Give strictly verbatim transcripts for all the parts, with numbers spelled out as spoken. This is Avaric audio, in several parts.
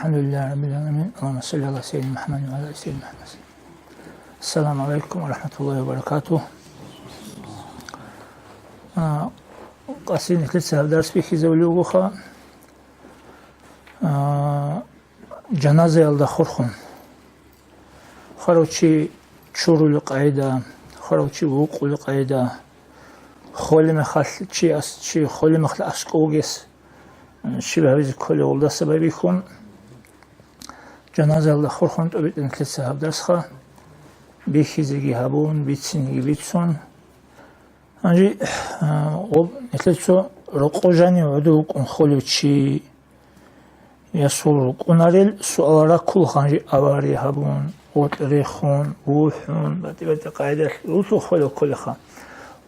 الحمد لله رب العالمين. اللهم صل على سيدنا محمد وعلى آل سيدنا محمد. السلام عليكم ورحمة الله وبركاته. А, къасин нилъеца гьаб дарс бихьизабулев вугоха. А, жаназаялда хурхун. Хварав чи чурулел къайда, хварав чи вукъулел къайда, холемехалъ чи ас-, чи холемехалъ аскӀов вугес, щиб гьабизе кколев гьелдаса байбихьун, жаназаялда хурхун тӀубитӀун нилъеца гьаб дарсха бихьизеги гьабун, бицинеги бицун. Гьанже, а, гъоб нилъер цо рокъов жанив гӀодов вукӀун холев чи, ясул рукӀунарел суал раккула гьанже авария гьабун, гъоркь рехун, вухӀун, батӀи-батӀи къайдалъ рулъул холев кколеха.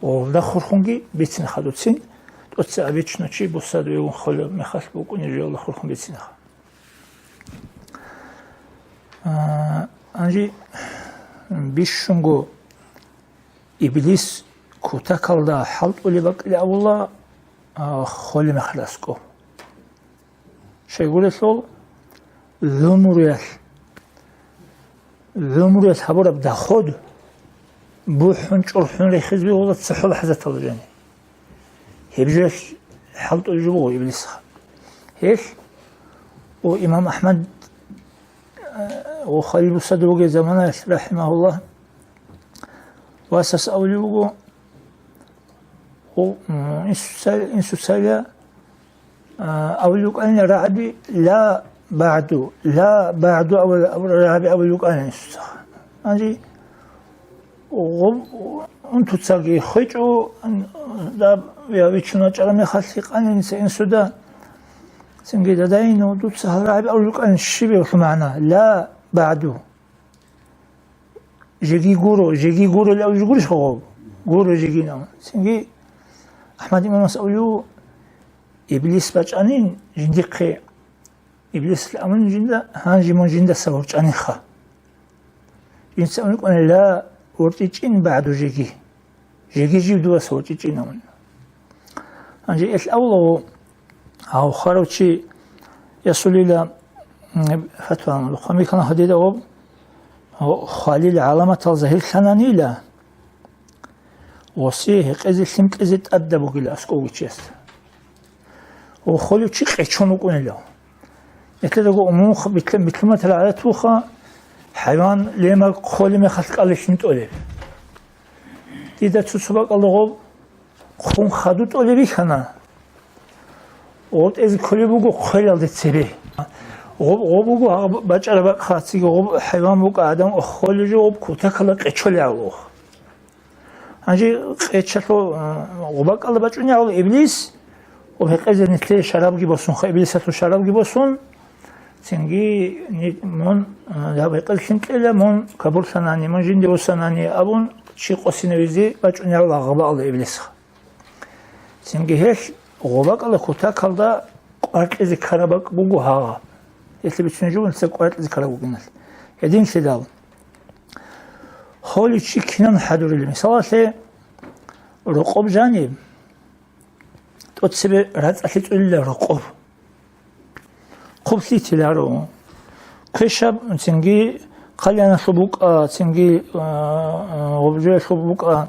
Гъолда хурхунги бицин хадуцин, тӀоца абичӀна чи бусад вегун холев мехалъ букӀунеб жоялда хурхун бицинаха. А, гьанже бищунго Иблис кутакалда хӀалтӀулеб бакӀилан абула, а, холемехалъ аскӀов. Щайгурелъул гӀумруялъ, гӀумруялъ гьабураб доход бухӀун, чӀурхӀун рехизе бегьула цохӀо лахӀзаталда жаниб. Гьеб жоялъ хӀалтӀулеб жо буго Иблисха. Гьелъ, о, имам АхӀмад, э, о, Халил Бусади вугев заманаялъ, рахӀимагьуллагь, васас абулеб буго, о, м, инсуца-, инсуца, а, абулеб букӀанила рагӀаби, ла багӀду, ла багӀду абу-, абу-, рагӀаби абулеб букӀанила инсуца. Гьанже гъоб-, унтуцаги хвечӀо, даб я вичун вачӀараб мехалъ гьикъанила инсуда. Цинги, дадайин, дуца гьал рагӀаби абулеб букӀанила щиб гьелъул магӀна? Ла багӀду. Жеги гуро, жеги гуро ил абулеб жо гурищ гъоб? Гуро жегинав. Цинги АхӀмад имамас абулев, Иблис бачӀанин жиндихъе. Иблисалъ абун жинда, гьанже мун жиндаса ворчӀанинха. Жинца абун букӀана, ла ворчӀичӀин багӀду жеги. Жеги жив дуваса ворчӀичӀин абун. Гьанже ил абулаго, гьав хварав чи ясулила, м, фатва гьабун, хъван бихьана гьадинаб, гьав хвалил гӀаламатал загьирлъананила, гъосие гьекъезе лъим кьезе тӀадаб бугила аскӀовги чиясда. Ва холев чи къечон вукӀунилав. Нилъедаго умумуха битлъ-, битлъуматал гӀадат буха, хӀайван лемаг холемехалъ кӀале лъим тӀолеб. Дида цо-цо бакӀалда гъоб хъун хаду тӀолеб бихьана. ГъотӀезе кколеб буго хъвелалде цебе. Гъоб, гъоб буго гьаб бачӀараб бакӀ хацциги, гъоб хӀайван букӀа, гӀадан холев жо гъоб кутакалда къечолев гьав. Гьанже къечалъул, а, гъоб бакӀалда бачӀунев гьав Иблис, ва гьекъезе нилъее шарабги босунха, Иблисалъул шарабги босун, цинги ни-, мун, а, гьаб гьекъезе лъим кьела, мун кабурлъанани, мун жинде вуссанани абун, чи къосинавизе бачӀунев гьав гъоб бакӀалда Иблисха. Цинги гьелъ гъоб бакӀалда кутакалда кӀвар кьезе ккараб бакӀ буго гьагъаб. Гьелъ бицунеб жо буго нилъеца кӀвар кьезе ккараб букӀиналъ. Гьединлъидал холев чи кинан хӀадурилеб? Мисалалъе, рокъоб жаниб, тӀоцебе рацӀцӀалъи цӀолила рокъоб. Хъублъи теларо. Квешаб, цинги хъалияналъуб букӀа, цинги, а, а, гъобжоялъуб букӀа,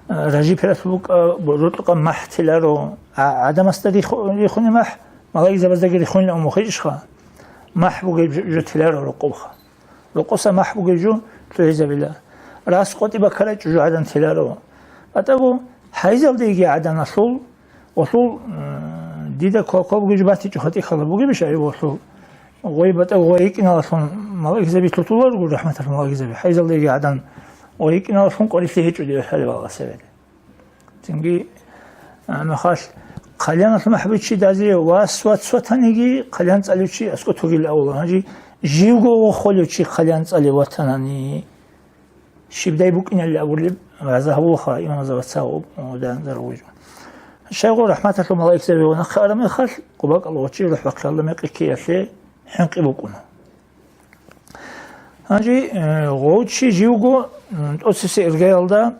а, ражипералъуб букӀа, рокьукъа махӀ теларо. А, гӀадамасда риху-, рихунеб махӀ, малаикзабаздаги рихунила умухъичӀищха? МахӀ бугеб жо, жо теларо рокъобха. Рокъоса махӀ бугеб жо лъугӀизабила. Рас къотӀи бакарай чӀужугӀадан теларо. АтӀаго хӀайзалда йиги гӀаданалъул, гъолъул, э, дида ква-, ква бугеб жо батичӀо хатӀи хала бугебищ гьай гъолъул? Гъой батӀа гъой йикӀиналалъун малаикзаби лъутуларго, рахӀматалъ малаикзаби. ХӀайзалда йиги гӀадан гъой йикӀиналалъун къварилъи гьечӀо дие хӀалеб Аллагьасебеде. Цинги, а, мехалъ, хъалияналъ махӀбучи дазе вас вацватаниги, хъалиян цӀалев чи аскӀот вугил авала. Гьанже живго ва холев чи хъалиян цӀалев ватанани, щибдай букӀиналли абулеб, гъаза гьавулха имамаза вацав, о, дан заргъуйжу. Щайгъо рахӀматалъул малаикзаби ва нахъе араб мехалъ, къубакъал гъочи рухӀ бахъиялда мекъи ккеялъе хӀинкъи букӀуна. Гьанже, э, гъов чи живго, м, тӀоцебесеб иргаялда,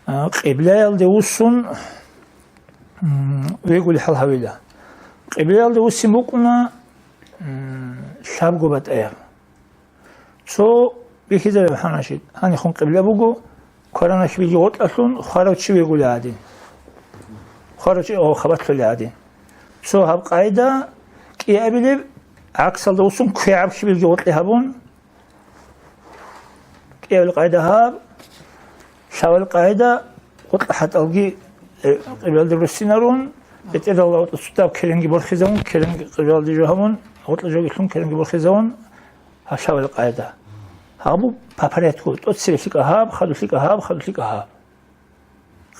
э, къиблаялде вуссун, м, вегулеб хӀал гьавила. Къиблаялде вуссин букӀуна, м, лъабго батӀаяб. Цо бихьизабе, МухӀаммад Рашид, гьанихун къибла буго, кваранахьибилги гъоркьалъун хварав чи вегулев гӀадин. Хварав чи, о, хабалъулев гӀадин. Цо гьаб къайда кӀиабилеб, гӀаксалда усун квегӀаб хьибилги гъоркье гьабун, кӀиабил къайда гьаб, лъабабил къайда гъоркьа хӀатӀалги, э, къибладе руссинарун, бетӀералда гъоркьа цутаб керенги борхизавун, керенги къибладе жо гьабун, гъоркьа жоги лъун керенги борхизавун, гьаб лъабабил къайда. Гьаб по порядку, тӀоцебе лъикӀа гьаб, хадуб лъикӀа гьаб, хадуб лъикӀа гьаб.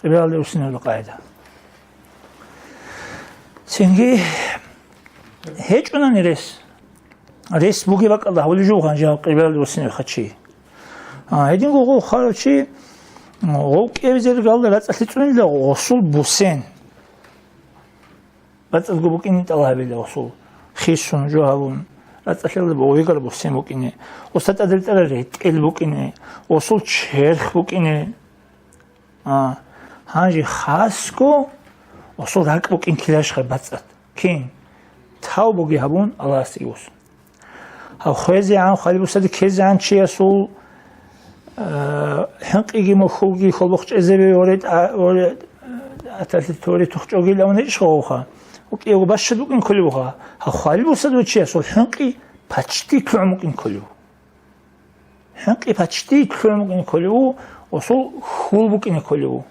Къибладе руссинарун къайда. Цинги гьечӀунани рес. Рес бугеб бакӀалда гьавулев жо гъанжи гьав къибладе руссинев хъачи. А, гьединго гъов хварав чи, гъов кӀиабизе ргалда рацӀцӀалъи цӀунила гъосул бусен. БацӀцӀадго букӀине тӀалабила гъосул. Хисун, жо гьабун, рацӀцӀалъиялда бовегар бусен букӀине. Гъосда тӀадегӀан ретӀел букӀине. Гъосул черх букӀине. А, гьанже хасго гъосул ракӀ букӀин киларищха бацӀцӀад? Кин? Тавбуги гьабун, Аллагьасде вуссун. Гьав хвезегӀан, хвалибусаде ккезегӀан чиясул, а, хӀинкъиги мухьулги хьолбохъ чӀезабе воре, а, воре, а, аталъи торе тухчӀогил авун гьечӀищха гъовха? УкӀиявго бащад букӀин кколевха. Гьав хвалибусаде вугев чиясул хӀинкъи почти лъугӀун букӀин кколев. ХӀинкъи почти лъугӀун букӀине кколев ву, гъосул хьул букӀине кколев ву,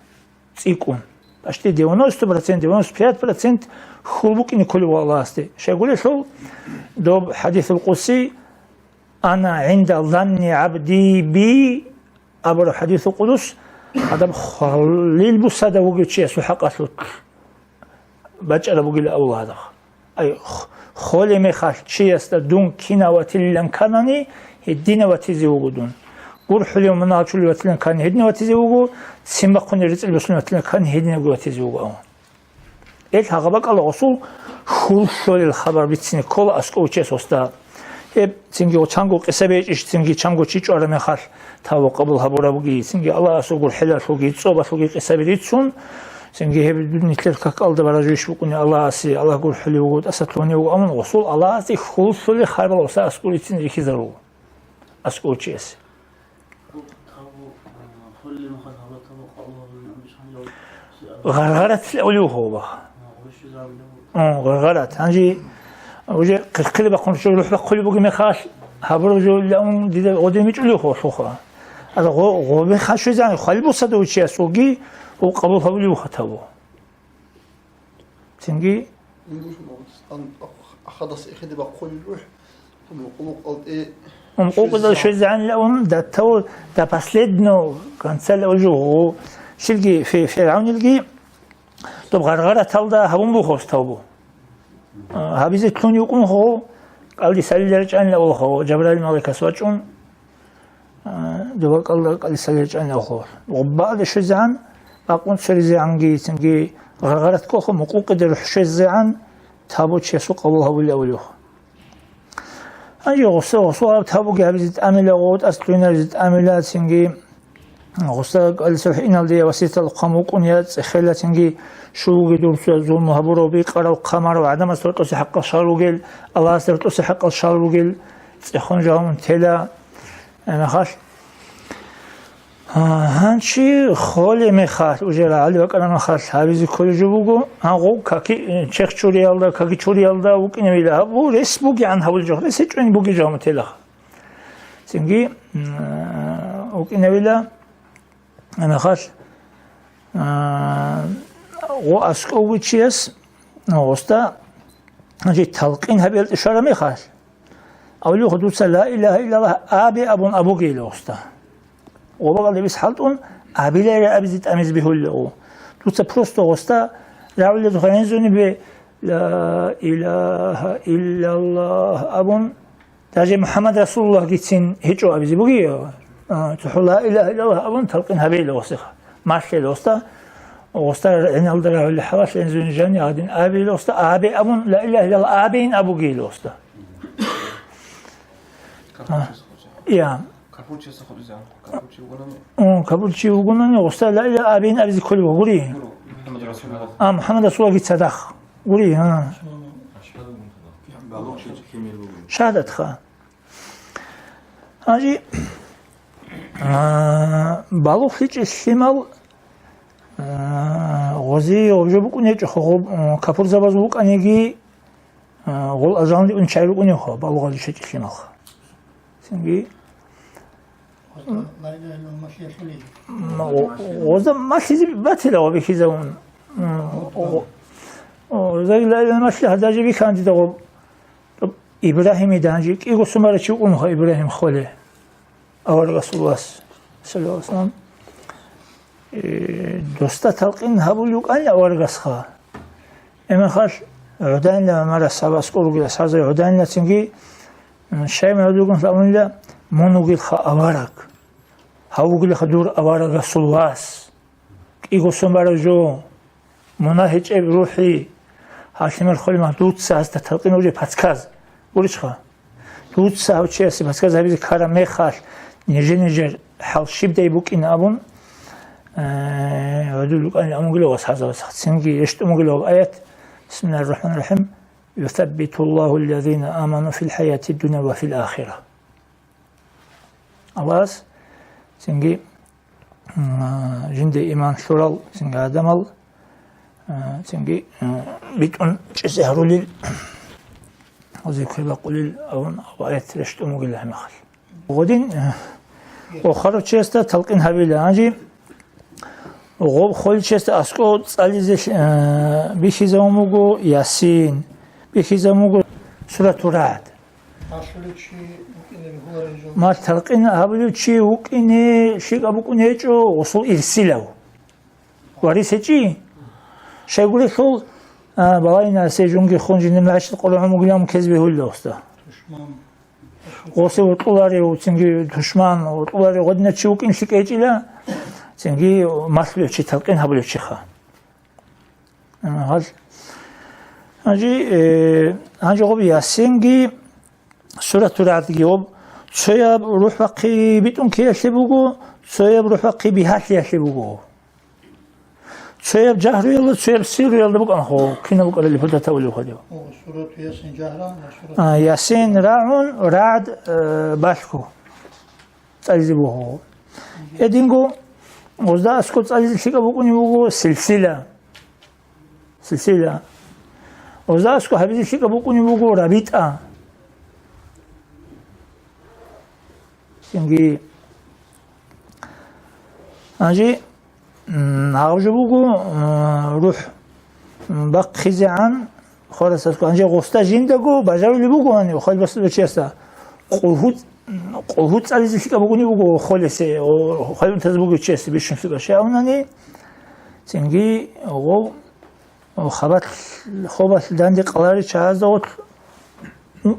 цӀикӀкӀун. Почти девяносто процент, девяносто пять процент хьул букӀине кколев ву Аллагьасде. Щайгурелъул, доб хӀадисул къудси, «Ана гӀинда занни гӀабди би», абураб хӀадисул къудус, гьадаб хвалил бусада вугев чиясул хӀакъалъулъ бачӀараб бугила Аллагьасда. Ай, х-, холеб мехалъ чиясда дун кинав ватилилан кканани, гьединав ватизе вуго дун. ГурхӀулев мунагьал чули ватилан ккани, гьединав ватизе вуго, ццин бахъунел рецӀил босун ватилан ккани, гьединавги ватизе вуго абун. Ил гьагъаб бакӀалда гъосул хьул лъолел хабар бицине ккола аскӀов чияс гъосда. Гьеб цинги гъо чанго къиса бечӀищ, цинги чанго чи чӀвараб мехалъ тавбу къабул гьабурабги, цинги Аллагьасул гурхӀелалъулги, цӀобалъулги къисаби рицун, цинги гьеб нилъер какалда баражуйищ букӀуни Аллагьасе, Аллагь гурхӀулев вуго, тӀасалъугьунев вуго, амун гъосул Аллагьасде хьул лъолел хабар гъоса аскӀов рицин рихьизару аскӀов чиясе. Гъаргъаратил авлу гьоба. М, гъаргъарат. Гьанже уже хъилхъили бахъун жо рухӀ бахъули буги мехалъ, гьабураб жо лаун дида гъодин мичӀулев хо-, лъуха. Ада гъо-, гъо мехалъ щвезегӀан хвалибусада учиясулги гъо къабул гьавулев хатабу. Цинги Ахадас эхеде бахъулел рухӀ, гьаб къулукъалде Ум къукъузал щвезегӀанила ун датав до последнего конца лаужугъу. Щилги фе-, ФиргӀавнилги доб гъаргъараталда гьабун буго тавбу. А, гьабизе лъун йукӀун хо, кӀалдисалил рачӀанила улхо, Жабраил маликас вачӀун, а, доба кӀалда кӀалдисалил рачӀанила улхо. Гъуббаалде щвезегӀан, бакъун цоризегӀанги, цинги гъаргъарат кколхо, мукъукъиде рухӀ щвезегӀан, тавбу чиясул къабул гьабулев авлухъ. Гьанже гъуса, гъуса гьаб тавбуги гьабизе тӀамила, гъо тӀас лъугьинаризе тӀамила, цинги гъуса кӀалдисал хӀиналде я васитал хъван вукӀун, я цӀехела, цинги щугуги дурцуя зулму гьабурав, бикъарал, хъамарав, гӀадамас рокьусе хӀакъал шал ругел, Аллагьас рокьусе хӀакъал шал ругел, цӀехун жавун тела, гьанахалъ. А, гьанчи холе мехалъ, уже рагӀали бакӀараб мехалъ гьабизе кколеб жо буго. Гьанго каки, э, чехь чуриялда, каки чуриялда вукӀиневила гьабу, рес бугегӀан гьабулеб жо, рес гьечӀони бугеб жо гьамутелаха. Цинги, м, вукӀиневила мехалъ, а, гъо аскӀовгучияс, гъосда, значит, талкъин гьабиялде щвараб мехалъ, Авлухъ дуца ла илагьа иллаллагь абе абун абугейила гъосда. Ва бакъалде бис хӀалтӀун абилайри абизе тӀамизе бегьулила гъо. Дуца просто гъосда рагӀулел гъензуни бе ла илагьа иллаллагь абун, даже МухӀаммад Расулуллагьгицин гьечӀо абизе бугей. А, цохӀо ла илагьа иллаллагь абун талкъин гьабейила гъосиха. Малъила гъосда, гъосда гӀиналда рагӀули хӀалалъ гьензуни жани гьадин абейила гъосда, абе абун ла илагьа иллаллагь абейин абугейила гъосда. А, я. Капурчиясда хутӀизегӀан. Капурчи вугони? М, капурчи вугони, гъусда ла илагьа абейин абизе кколеб гури. МухӀаммад Расулуллагь. А, МухӀаммад Расулуллагьги цадахъ. Гури, а. Балугъчи кемер бугони? Шагьадатха. Гьанже, а, балугълъичӀел лъимал, а, гъози гъоб жо букӀун гьечӀо, гъоб, а, капурзабаз вукӀаниги, а, гъол ажални ун чай рукӀуневха, балугълъичӀел лъималха. Цинги М, о-, гъозда малъизе батила ва бихьизавун. М, о-, о-, о, зай ла илагьа иллаллагь даже бихьанти дагъо. Ибрагьимида гьанже кӀиго сумара чи вукӀунха Ибрагьим холе. Авараг Расулуллагьас, саллаллагьу гӀалайгьи ва саллам. Э, досда талкъин гьабулев вукӀани аварагасха. Гьебмехалъ гӀодайилан гӀумарас гьаб аскӀор ругел асхӀабзаби гӀодайилан цинги, м, щай мун гӀодугун лъабунила, мун вугелха авараг. Гьав вугелха дур авараг Расулуллагьас. КӀиго сон бараб жо, мунагь гьечӀеб рухӀи, гьалъимер холимах дуца гьазда талкъин гьабулеб подсказ. Гурищха? Дуца гьав чиясе подсказ гьабизе ккараб мехалъ, нижер-нижер хӀал щибдай букӀин абун, э, гӀодулукъани амугила ва сахӀзабасахъ. Цинги рещтӀун бугила ва аят, бисмиллагьир рахӀманир рахӀим, «Юсаббитуллагьу ллазина аману фил хӀаяти ддуня ва фил ахира». Аллагьас цинги, м, жинда иман лъурал цинги гӀадамал, а, цинги, а, битӀун чӀезе гьарулел, гьезие квер бакъулел абун, гьаб аят рещтӀун бугила гьебмехалъ. Гъодин, а, охарав чиясда талкъин гьабила. Гьанже гъоб холев чиясда аскӀов цӀализе, а, бихьизавун буго Ясин, бихьизавун буго Суратур РагӀд. Малъулев чи вукӀине бегьулареб жо. Малъ талкъин гьабулев чи вукӀине лъикӀаб букӀун гьечӀо гъосул ирсилав. Варис гьечӀи? Щайгурелъул, а, балагьинасе жунги хун жиндир магӀишат къорогьун бугилан ккезе бегьулила гъосда. Тушман. Гъосе вокьуларев, цинги тушман, вокьуларев гъодинав чи вукӀин лъикӀ гьечӀила, цинги малъулев чи, талкъин гьабулев чиха. Гьал-, гьанже, э, гьанже гъоб Ясинги Суратур РагӀдги гъоб цояб рухӀ бахъи битӀун ккеялъе буго, цояб рухӀ бахъи бигьалъиялъе буго. Цояб жагьруялда, цояб сирруялда букӀана хо, кинаб букӀарали пуртатавулев хадив. О, Сурату Ясин жагьран ва Сурату А, Ясин рагӀун, РагӀд, э, балъго. ЦӀализе буго. Гьединго, гъозда аскӀов цӀализе лъикӀаб букӀунеб буго силсила. Силсила. Гъозда аскӀов гьабизе лъикӀаб букӀунеб буго рабитӀа. Цинги, гьанже, м, гьав жо буго, м, рухӀ, м, бахъизегӀан, Хварасаскъо. Гьанже гъосда жиндаго бажарулеб буго гьанив, хвалбасда чиясда. Къулгьу-, къулгьу цӀализе лъикӀаб бугони буго холесе, о, хвалбасда бугев чиясе бищун лъикӀаб щай абунани, цинги гъов, о, хабалъ, хобалъ данде къаларев чагӀазда гъорлъ, м,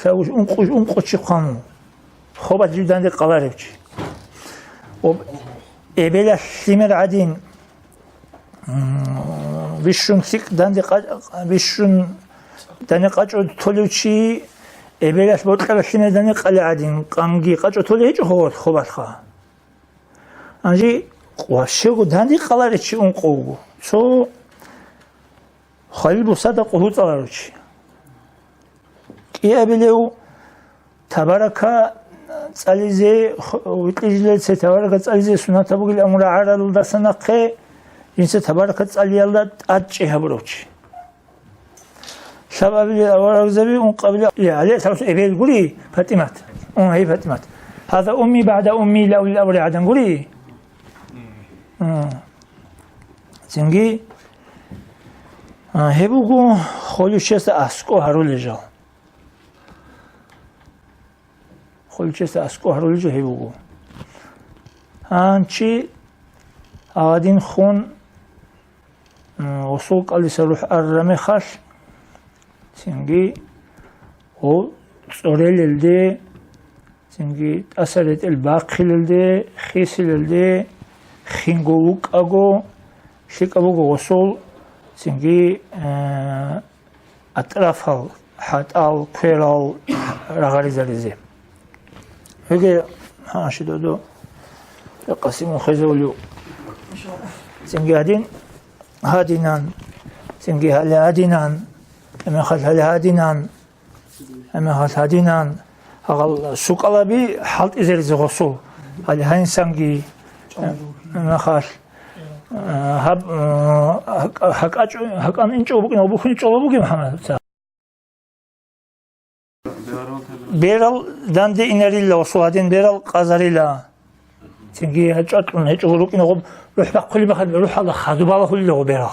Лъабуж ункъо, ункъо чи хъван, хобалъ жив данде къаларев чи. Об-, эбелалъ лъимер гӀадин, м, бищун лъикӀ данде къа-, бищун дани къачӀо толев чи, эбелалъ бокьаралъ лъимер дани къали гӀадин, къанги къачӀо толей гьечӀо хо-, хобалъха. Гьанже вообще данде къаларев чи ункъо вуго. Цо Хвалил бусада къулгьу цӀаларев чи. КӀиабилев табарака цӀализе, х-, витӀижилелъе табарака цӀализе суннат бугилан рагӀаралдаса нахъе, жинца табарака цӀалиялда тӀад чӀей гьабурав чи. Лъабабилел аварагзаби, ункъабилел, я, гьале лъабас эбел гури, ПатӀимат. Ун, гьей, ПатӀимат. «Гьаза умми багӀда умми», лавлил аварагӀадан гури. М. Цинги, А, гьеб буго холев чиясда аскӀов гьарулел жал. Холев чиясда аскӀов гьарулел жо гьеб буго. Гьанчи гьадин хун, м, гъосул кӀалдиса рухӀ арараб мехалъ, цинги гъов цӀорелелде, цинги тӀаса ретӀел бахъилелде, хисилелде, хинго вукӀаго, лъикӀаб буго гъосул, цинги, э, атӀрафал, хӀатӀал, кверал рагъаризаризе. Гьеги, гьанчи додо, Къасимун хвезавулев. Цинги гьадин, гьадинан, цинги гьале гьадинан, гьебмехалъ гьале гьадинан, Гьебмехалъ гьадинан гьал сукӀалаби хӀалтӀизаризе гъосул. Гьале гьанисанги, гьебмехалъ, гьаб, гьакӀ-, гьакӀачӀо-, гьакӀан инчӀого букӀиналъ бухьун чӀоло бугеб гьамаца. Берал данде инарила, гъосул гьадин берал къазарила. Цинги гьачӀа кьун гьечӀого рукӀине гъоб рухӀ бахъулеб мехалъ рухӀалда хадуб балагьулила гъоб берал.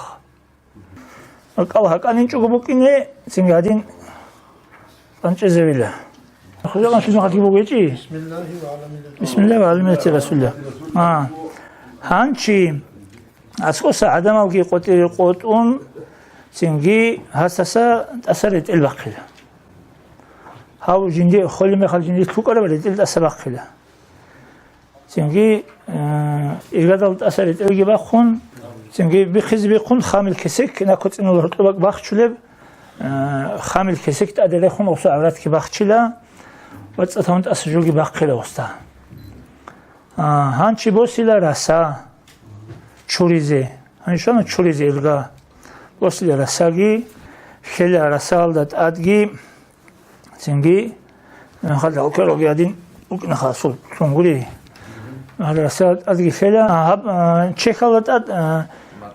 АкӀал гьакӀанинчӀого букӀине, цинги гьадин цӀанчӀезавила. Хуза-, хизмат буго гьечӀи? Бисмиллагьи ва гӀала миллати расулиллагь. А. Гьанчи аскӀоса гӀадамалги къотӀире къотӀун, цинги гьасдаса тӀаса ретӀел бахъила. Гьав жинди холеб мехалъ жинди лъукӀараб ретӀел тӀаса бахъила. Цинги, э, иргадал тӀаса ретӀелги бахъун, цинги бихъизе бихъун, хамил кесек, нако цӀинула гьоркьоб бакӀ бахчулеб, э, хамил кесек тӀаде рехун гъосул гӀавратги бахчила ва цӀа тавун тӀаса жоги бахъила гъосда. А, гьанчи босила раса чуризе. Гьанчи щвана чуризе ирга. Босила расаги, лъела расаялда тӀадги, Цинги, э, хадал квероги гьадин букӀинаха асул лъунгури. Гьадин расаялда тӀадги лъела, а, гьаб, а, чехьалда тӀад, а,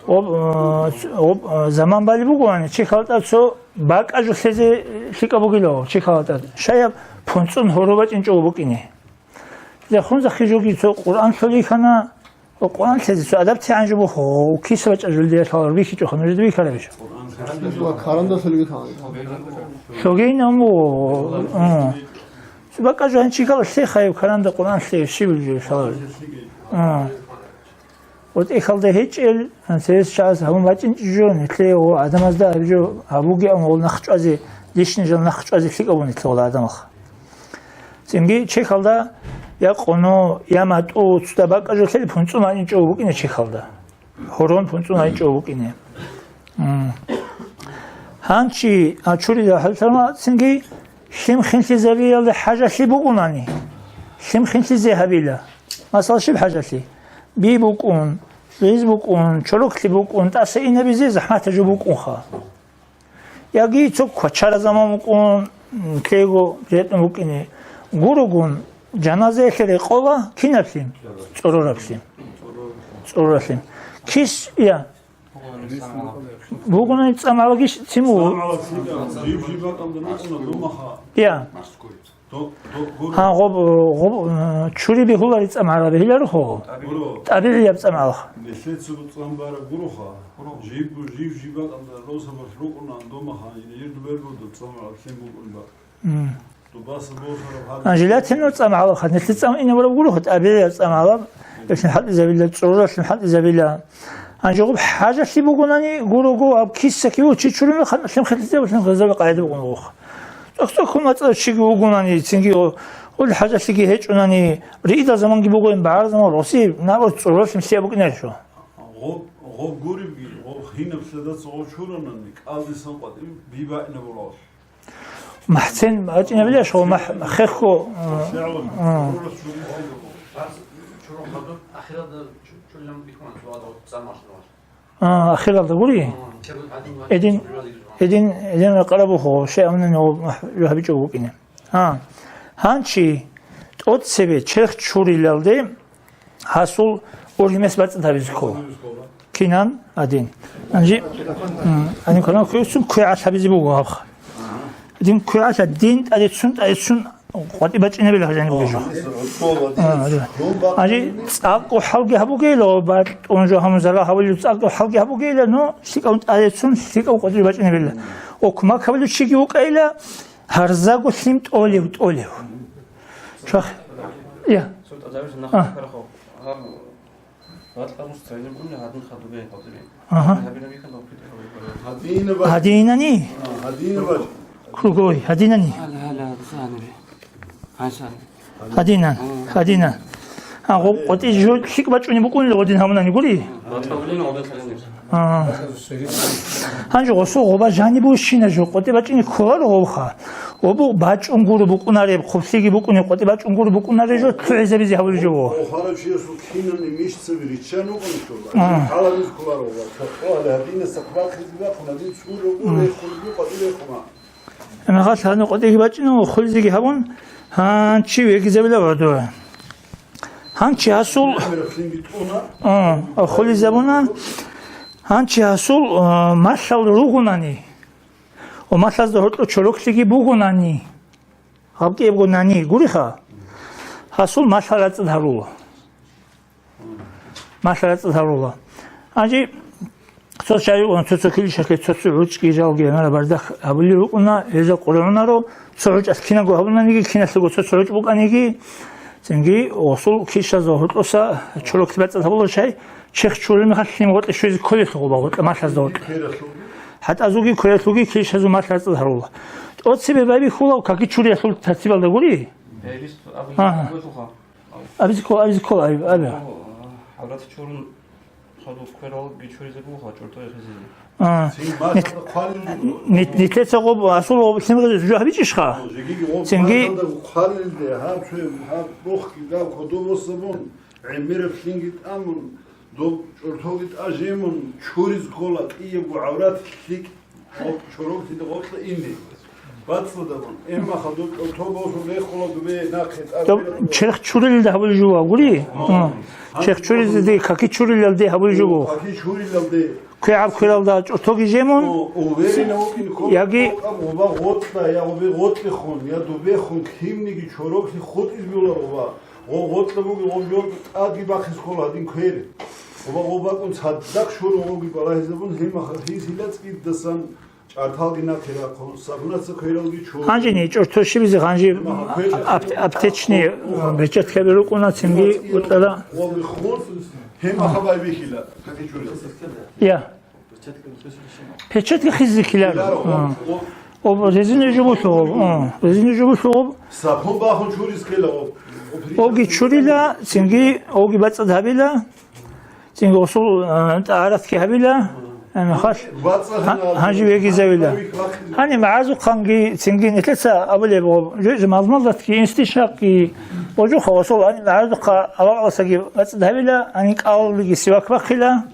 об, а, ц-, об, а, заман балеб бугоани, чехьалда тӀад цо бакӀа жо лъезе лъикӀаб бугилав, чехьалда тӀад. Щай гьаб пунцӀун гьоро бачӀинчӀого букӀине. Яхун захъи жоги цо Къуръан лъолейхана, Къуръан лъезе цо адаб тигӀан жо бухъо, киса бачӀа жулдиялъ гьалар бихьичӀоха, нужеда бихьарабищ? Ва карандашалги калай. Лъогейна му, м. Цо бакӀа жо гьанчи кала лъе хайб каранда Къуръан лъе щиб жо шалар. М. ОтӀехьалда гьечӀел, церес чагӀаз гьабун бачӀинчӀо жо, нилъее гьо адамазда гьаб жо гьабуге ан гьол нахъчӀвазе, лишни жал нахъчӀвазе лъикӀаб нилъ гьола адамах. Цинги чехьалда я къоно, я матӀу, цуда бакӀа жо лъел пунцӀун гьанчӀо букӀине чехьалда. Гьорон пунцӀун гьанчӀо букӀине. М. Гьанчи, а, чурида хӀалтӀана, цинги лъим хинлъизабиялде хӀажалъи бугунани, лъим хинлъизе гьабила. Масала, щиб хӀажалъи? Би букӀун, гъиз букӀун, чороклъи букӀун, тӀаса инабизе захӀматаб жо букӀунха. Яги цо квачара заман вукӀун, м, кего ретӀун вукӀине. Гурогун, жаназаялъе рекъола кинаблъи? ЦӀорораблъи. ЦӀорораблъи. Кис, я? Бугунани цӀамалаги циму? Я. Гьан, гъоб, гъоб, э, чури бегьулари цӀамгӀара бегьиларухъо. ТӀабигӀияб цӀамгӀалха. Нилъеца цӀам бараб гуроха. Жиб, жиб, жиб бакӀалда росабалъ рукъуна дома ха, ин ирду бербоду цӀамгӀалъ лъим букӀун бакӀ. М. Дубаса бохараб гьаб. А, желательно цӀамгӀалха. Нилъе цӀам ине бараб гуроха, тӀабигӀияб цӀамгӀалаб. Яхин хӀалтӀизабила, цӀороралъун хӀалтӀизабила. Гьанже гъуб хӀажалъи бугунани гурого, аб киса киву чи чурун хан лъим хилизе ва лъим хилизе къайда бугун гъух. ЦӀакъ-цӀакъ мацӀа чиги вугунани, цинги о-, гъул хӀажалъиги гьечӀунани, риидал заманги бугоин, багӀар заман роси, наб цӀуралъим лъия букӀинарищу? Гъоб, гъоб гуребги, гъоб гьинаб лъадаца гъоб чуранани, кӀалдисан къватӀиб бибаъина буралъ. МахӀцин бачӀинабилаш гъо мах-, хехго, а, а. А, ахиралда гури? Эдин, эдин, эдин ракъарабухъо, шей амнани гъо мах-, гьабичӀо букӀине. А, гьанчи тӀоцебе черх чурилалде, Гьасул ургьимес бацӀцӀад гьабизе ккола. Кинан? Гьадин. Гьанже, м, гьанив канал кквеюсун квегӀалъ гьабизе буго гьабха. Гьадин квегӀалъ гьадин тӀадеццун, тӀадеццун къватӀи бачӀинабила гьажани бугеб жо. А, гьадин. Гьанже цӀакъго хӀалги гьабугейила, ва батӀун жо гьамун зарал гьабулев цӀакъго хӀалги гьабугейила, но лъикӀав тӀадеццун, лъикӀав къватӀи бачӀинабила. Окмак гьабулев чиги вукӀайила, гьарзаго лъим тӀолев, тӀолев. Шах-, я. А. Гьадинани? Круговой, гьадинани? Гьадинан, гьадинан. А, гъо-, къотӀи жо лъикӀ бачӀунеб букӀунила гъодин гьамунани гури? А. Гьанже гъосул гъоба жаниб вущина жо, къотӀи бачӀине кколаро гъовха. Обу бачӀун гуро букӀунареб, хъублъиги букӀунеб, къотӀи бачӀун гуро букӀунареб жо, лъугӀизабизе гьавураб жо во. Охарав чиясул кинални мишцаби риччан вукӀун щола. А. Гьалабиз кколаро ва цохӀо гьале гьадинаса хъвахъизе бахъун, гьадин цуро гуро, хъулби къватӀи рехума. Гьанже гьаниб къватӀиги бачӀина ва хъулизеги гьабун, гьанчи вегизабила гӀодове. Гьанчи гьасул, а, а, хъулизабуна, гьанчи гьасул, а, малъал ругонани, ва малъазда гьоркьоб чороклъиги бугонани, гьаб кӀиябго нани гуриха, гьасул малъа рацӀцӀад гьарула. Малъа рацӀцӀад гьарула. Гьанже цо чагӀи рукӀуна, цо-цо килищалъе цо-цо гӀучӀги жалги гьанара бардахъ гьабулел рукӀуна, гьезда къургӀунаро, цо гӀучӀалъ кинабго гьабунаниги, киналъего цо-цо гӀучӀ букӀаниги, цинги гъосул килищазул гьоркьоса чороклъи бацӀцӀад гьабула чай, черх чурулеб мехалъ лъим гъоркье щвезе кколелъул гъоба, гъоркье малъазда гъоркье. ХӀатӀазулги квералъулги килищазул малъа рацӀцӀад гьарула. ТӀоцебе байбихьула каки чурулъул тартибалда гури. Гьагьа. Абизе ккола, абизе ккола, аби, аби. ГӀаврат чурун, хадуб квералги чуризе бугьа, чӀортӀой хизизе. А, нит-, нит-, нилъеца гъоб асул гъоб лъимгъазе жо гьабичӀищха? Цинги хъвалилде, гьаб чуе, гьаб бохги дав кодобосабун, гӀемераб лъинги тӀамун, доб чӀортоги тӀажемун, чуриз ккола кӀиябго гӀаврат лъикӀ. Гъоб чороклъида гъоркье ине. БацӀцӀадабун. Эмма хадуб чӀорто босун рехула дубе нахъе тӀад. Доб бералъула. Черх чурилалде гьабулеб жо буго, гури? Гьан. Гьан. Черх чурилалде, каки чурилалде гьабулеб жо буго. Каки чурилалде. КвегӀаб квералда чӀортоги жемун. О, уверенно вукӀин ккола, яги гъоба гъоркьа, я гъобе гъоркьехун, я дубехун, кинниги чороклъи хутӀизе бегьула гъоба. Гъо-, гъоркьа буго, гъоб жо тӀадги бахъизе ккола гьадин квер. Гъоба, гъоб бакӀун цадахъ щурун гъоги балагьизабун, гьемахъ гьисила цӀидасан чӀарталги нахъе рахъун, сабунаца квералги чурун. Гьанжени чӀорто щибизе гьанжи. Гьемахъ квер аб-, аптечный перчаткаби рукӀуна, цинги утӀара. Гъоби хун, гьемахъ байбихьила, каки чурила. Я. Перчатка хизе ккеларо. Ккеларо, а. О, о. О, резиновый жо буго, о, резиновый жо буго. Сабун бахун чуризе ккела, о. Оги чурила, цинги оги бацӀцӀад гьабила, цинги гъосул, а, тӀагьаратги гьабила, а, мехалъ, бацӀцӀад гьа-, гьабила, гьанже вегизавила. Гьаниб магӀарзухъанги, цинги нилъеца абулеб, о, жо-, жо-, малмалдатги, инстишакъги, о, жуха гъосул, гьаниб магӀарзухъа аварагасдаги бацӀцӀад гьабила, гьаниб кӀалалги сивак бахъила.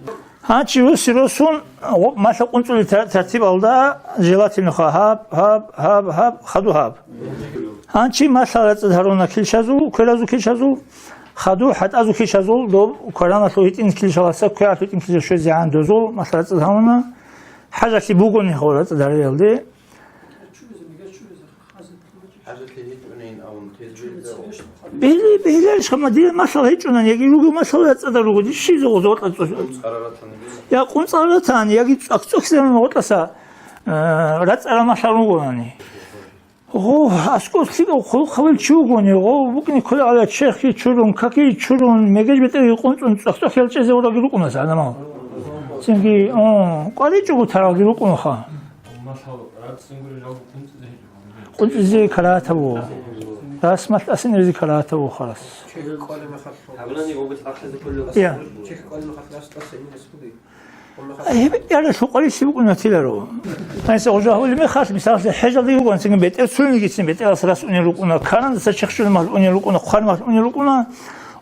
Гьанчи руси росун, гъоб малъа къунцӀулел тар-, тартибалда желательно ха, гьаб, гьаб, гьаб, гьаб, хаду гьаб. Гьанчи малъа рацӀцӀад гьаруна килищазул, кверазул килищазул, хаду хӀатӀазул килищазул, доб квараналъул гьитӀин килищаласа квегӀалъул гьитӀин килищал щвезегӀан дозул малъа рацӀцӀад гьаруна. ХӀажалъи бугони гъо рацӀцӀад гьариялде. Бегьли-, бегьларищха, ма дила малъал гьечӀунани, яги ругел малъал рацӀцӀадал руго, дир щиб зо-, зо-, гъотӀа цӀо-, я къунцӀал ратани, яги цӀакъ-цӀакъ заман гъотӀаса, э, рацӀцӀарал малъал ругонани. Гъо, аскӀор лъикӀав хъулухъ гьавил чи вугони, гъо, букӀине ккола гьала черхги чурун, каки чурун, мегеж бетӀерги къунцӀун, цӀакъ-цӀакъ ял чӀезе вораги рукӀуна гӀадамал. Цинги, о, къваричӀого таралги рукӀунаха. КъунцӀизе карагьатаб буго. Рас малъ асинабизе карагьатаб буго харас. Я. Гьеб яралъул къварилъи букӀуна тиларо. Гьанже гъужа гьавулеб мехалъ, мисалалъе, хӀежалде йигони, цинги бетӀер цунигицин бетӀерас рас унел рукӀуна, карандаса чехчулеб мал унел рукӀуна, хъван мал унел рукӀуна,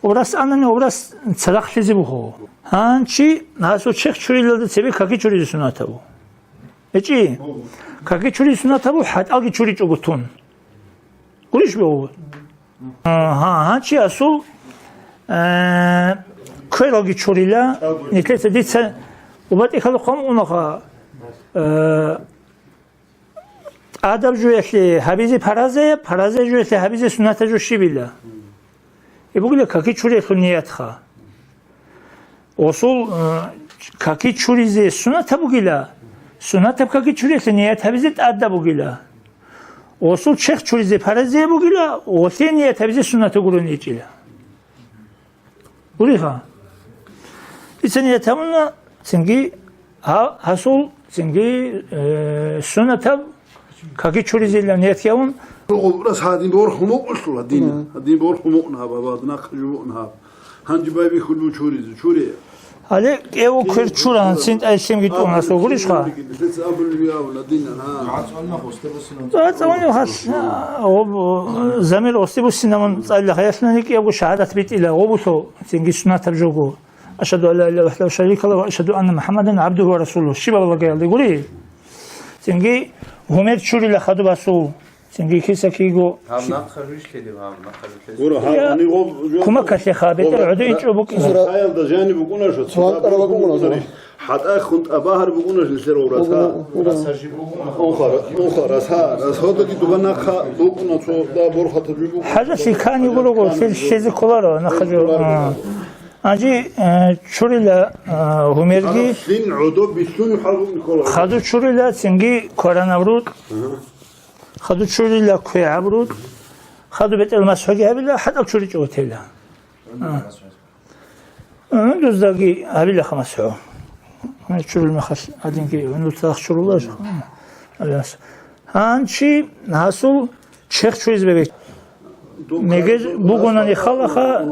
обрас анани, обрас цадахълъизе буго. Гьанчи гьасул чехчурилалда цебе каки чуризе сунатаб буго. ГьечӀи, каки чури сунатаб буго, хӀатӀалги чуричӀого тун. Гурищ бегьула? Гьа, гьанчи асул, э, квералги чурила, нилъеца дица убатӀихъалухъ гьамунаха, э, тӀадаб жуялъе гьабизе паразе, паразе жуялъе гьабизе сунатаб жо щибила. Гьеб бугила каки чуриялъул ниятха. Гъосул, э, каки чуризе сунатаб бугила, сунатаб каки чуриялъе ният гьабизе тӀадаб бугила. Гъосул черх чуризе паразияб бугила, гъолъие ният гьабизе сунатаб гурони гьечӀила. Гуриха? Дица ният гьабуна, цинги гьа-, гьасул, цинги, э, сунатаб каки чуризейилан ният гьавун. Рас гьадин борхӀ гьумукъулъула дин. Мгм. Гьадин борхӀ гьумукъна гьаб, гьаб, нахъа жо букӀна гьаб. Гьанже байбихьулев чуризе, чуре. Гьале кӀев квер чуран, цин тӀай лъимги тӀун гьасул гурищха? Лъица абулев явна дин, гьа. ЦӀа-, цӀа-, гьалъ, гьоб, замир гъосде буссинабун цӀалила, гьаялъ нани кӀиябго шагьадат битӀила, гъобулъул, цинги сунатаб жого. Ашгьаду ан ла илагьа иллагьу вахӀдагьу ла шарика лагьу ва ашгьаду анна МухӀаммадан гӀабдугьу ва расулугьу. Щибаб лагаялде гури? Цинги Гьумер чурила хадуб асул, цинги киса киго. Гьаб нахъа жучлъидев, гьаб нахъа жучлъидев. Гуро, гьаб Я, они гъоб жо-, кумакалъе ха, бетӀер гъоб гӀодо ра-, инчӀо букӀина. Цо хаялда жани букӀуна жо, цо Цо хӀанкъараб букӀуна букӀуна жо. Рас. ХӀатӀахун тӀабагьар букӀуна жо нилъер гъоб рас, гьа? БукӀуна, букӀуна. Унха, ра-, унха, рас, гьа, рас гьодаги дуба нахъа букӀуна, цо да борхатаб жо букӀуна. ХӀажалъи кани гуро, гъо, лъил-, лъезе кколаро, нахъа жо. Лъезе кколаро. А. Анжи, э, чурила, э, гьумерги. Гьараб лъин гӀодо бихьуни хӀалбукӀни ккола. Хаду чурила, цинги кваранаб рукъ. Ага. Хаду чурила квегӀаб рукъ. Хаду бетӀер масхӀуги гьабила, хӀатӀал чуричӀо гьутела. А. Гьундуздаги гьабила ха масхӀу. Чурил мехалъ гьадинги гьундуз цадахъ чурула. Гьанчи гьасул черх чуризе бегьи. Мегер бугонани халаха,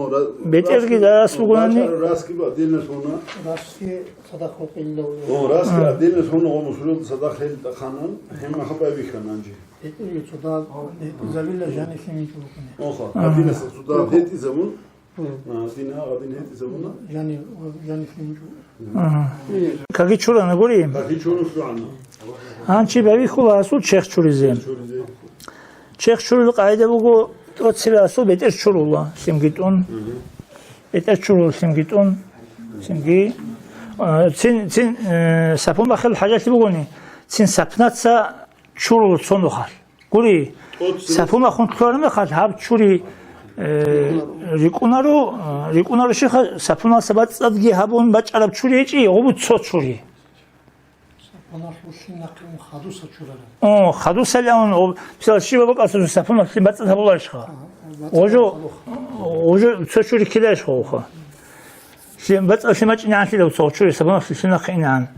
бетӀерги дарас бугонани. Раски отдельно лъуна. Раски цадахъ гьукъилла. О, раски А. отдельно лъуна, о, мусулил цадахъ гьел тӀахъанан, гьемма хабай бихьан анжи. БетӀерги цадахъ, бетӀерзабила жанихимичӀ букӀуне. Оха, А. отдельно цадахъ гьетӀизабун. Гьур. А, дин гьагъа дин гьетӀизабуна. Жани, жани хинчӀо. Ага. Каги чурана гури? Каги чурун лъугӀана. Гьанчи бавихьула асул черх чуризе. Чуризе. Черх чурил къагӀида буго, тӀоцебе асул бетӀер чурула, лъимги тӀун. Мгм. БетӀер чурула, лъимги тӀун. Лъимги, а, цин, цин, э, сапун бахъал хӀажалъи бугони, цин сапнаца чурула цо нухалъ. Гури, ТӀоцебе. Сапун ахун лъугьараб мехалъ гьаб чури, э, рикӀунаро, э, рикӀунаро щиха, сапуналъа бацӀцӀадги гьабун бачӀараб чури гьечӀи, гъубу цо чури. Сапуналъулъин нахъе ун хадуса чурараб. О, хадусалъ авун, о, мисал, щибаб бакӀалъуса сапуналъин бацӀцӀад гьабуларищха? Ага, бацӀцӀад Гъожо, гьабулаха. Гъожо цо чури ккелайищха уха? Лъим-, бацӀцӀалъи мачӀинегӀанлъидав цо чури сабаналъи лъимахъе инегӀан.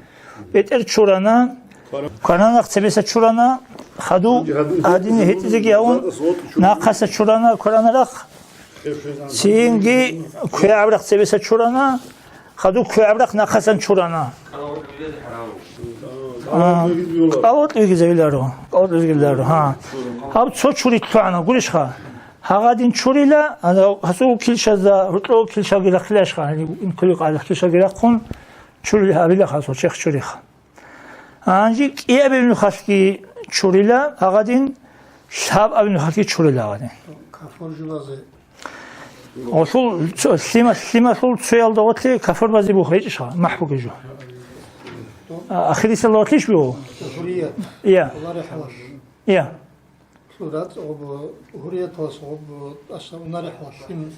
БетӀер чурана, кваранахъ цебеса чурана, хаду гьадине гьетӀизеги гьавун, нахъаса чурана кваранарахъ, цинги квегӀабрахъ цебеса чурана, хаду квегӀабрахъ нахъасан чурана. А, кӀалотӀ вигизавиларо, кӀалотӀ вигизавиларо, гьа. Гьаб цо чури лъугӀана, гурищха? Гьагъадин чурила, ана, гьасул килщазда, гьоркьо килщалги рахъилашха, гьаниб инкули къайда килщалги рахъун, чурили гьабила хасул чех чуриха. Гьанжи кӀиабил нухалъги чурила гьагъадин, лъабабил нухалъги чурила гьагъадин. Кафур жубазе. Гъолъул цо-, лъима-, лъималъул цоялда гъотлъи кафур базе буха гьечӀищха, махӀ бугеб жо. А, ахирисалда гъотлъищ бугьу? Гьурият. Я. Аллагь рахӀалас. Я. Цо рацӀцӀа гъоб, гьурияталас гъоб, тӀаса унарехӀла лъим.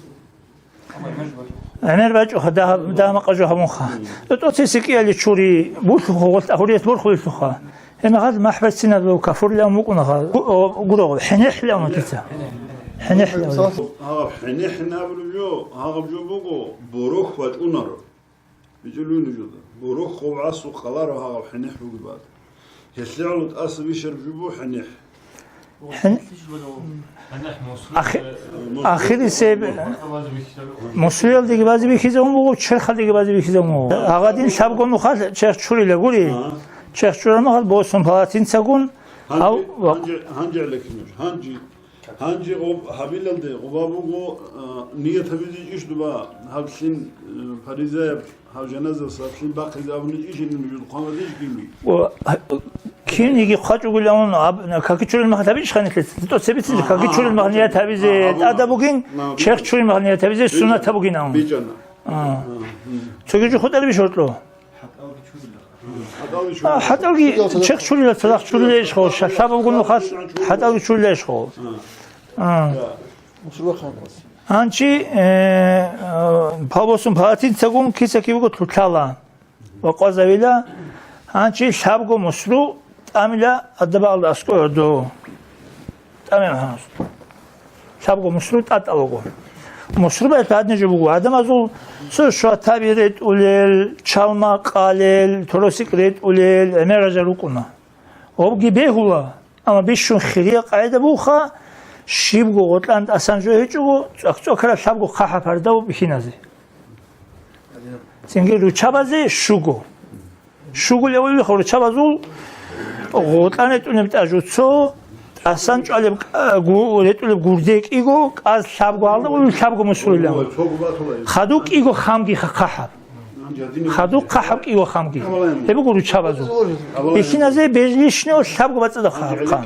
ГӀемер бачӀуха, дагь-, дагь-макъа жо гьабунха. ТӀоцеси кӀиали чури, булъухъ гъолъ, гьурият борхулелъулха. Гьеб мехалъ махӀбатцинаб кафурлъи абун букӀунаха. Гу-, о, гуро, хӀенехӀлъи абун дица. ХӀенехӀлъи абун. Гьаб хӀенехӀ абулеб жо, гьаб жо буго, борохь бачӀунаро. БичӀулев нужеда. Борохь гъов гӀасухъ кколаро гьагъаб хӀенехӀ бугеб бакӀ. Гьелъ гӀоло тӀаса бищараб жо буго хӀенехӀ. ХӀен-, ахи-, ахирисеб мусуялдеги базе бихьизабун буго, черхалдеги базе бихьизабун буго. Гьагъадин лъабго нухалъ черх чурила гури. Ага. Черх чураб мехалъ босун палатинцагун, гьанже, гьав-, гьанже, гьанже гӀелеки нуж, гьанже. Гьанже гъоб гьабилалде гъоба буго, а, ният гьабизе иш дуба, гьаб лъим, э, фаризаяб, гьаб жаназа саблъим бахъизе абуни иш ин нужул хъван гьадиш гими. О, а, киниги хъвачӀугулавун аб-, каки чурил махал гьабичӀ ханилъе, то цебицин А, каки а, чурил махал ният гьабизе а, а, тӀада бугин, а, черх чурил махал ният гьабизе суннат бугин абун. БичӀана. А. А, м. Цоги жо хутӀарабищ гьоркьо? А, хӀатӀалги чех чурила, цадахъ чурила ишхо, шалъаб буго нухалъ, хӀатӀалги чурила ишхо. А. Анчи, э, э, палбосун палатинцагун киса кивго лъутала ва къвазавила, анчи лъабго мусру тӀамила адабалда аскӀор до. ТӀамил гьанас. Лъабго мусру тӀатӀалаго. Мусру бай гьадин жо буго. Гьадамазул цо шватаби ретӀулел, чалма къалел, торосик ретӀулел, гӀемер ражал рукӀуна. Гьобги бегьула, амма бищун хирия къайда буха, щибго гъотӀан тӀасан жо гьечӀого, цӀакъ-цӀакъараб лъабго хъахӀа пардав бихьиназе. Цинги ручабазе щуго. Щугулев вихо ручабазул гъотӀан ретӀунеб тӀажуцо, тӀасан чӀвалеб кӀа-, гу-, ретӀулеб гурде кӀиго, кӀаз лъабго гьалда, лъабго мусулилан. Хаду кӀиго хамги ха-, хъахӀаб. Хадуб хъахӀаб кӀиго хамги. Гьеб буго руччабазул. Бихьиназе бежлищнав лъабго бацӀцӀадаб хъахӀаб хъан.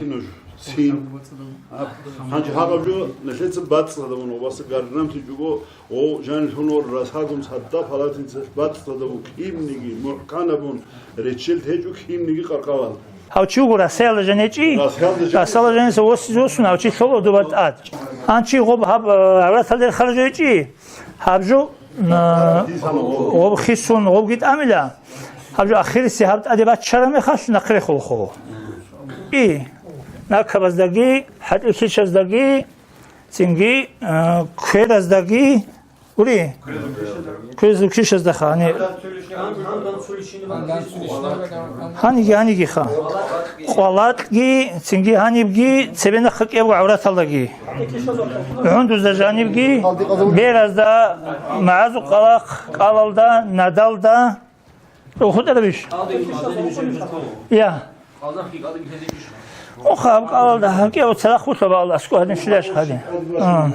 Гьанже гьаб жо нилъеца бацӀцӀадабун ва гардамти жуго, о, жанлъун ва расагун цадда палатинцалъ бацӀцӀадабун, кинниги мухӀканабун, реччел гьечӀо кинниги къаркъалал. Гьав чи вуго расаялда жанечӀи? Расаялда жанечӀи. Расаялда жаниса восизе восун, гьав чи лъоло дуба тӀад. Гьанчи гъоб гьаб, э, гӀавраталда рехараб жо гьечӀи? Гьаб жо, э, гъоб хисун гъобги тӀамила. Гьаб жо ахирисеб гьаб тӀаде баччараб мехалъ нахърехулхъо. И, накабаздаги, хӀатӀил кичаздаги, цинги, э, квераздаги, ури? Кверазул кичаздаха, гьани. Гьаниги, гьанигиха. Къвалакьги, цинги гьанибги, цебе нахъа кӀиябго гӀавраталдаги. ГӀундузда жанибги, беразда, магӀазул къалахъ, кӀалалда, надалда, ХутӀарабищ? Я. Оха, гьаб кӀалалда гьаб кӀияб цадахъ вутлъа бала аскӀо гьадин щвелаш гьадин. А.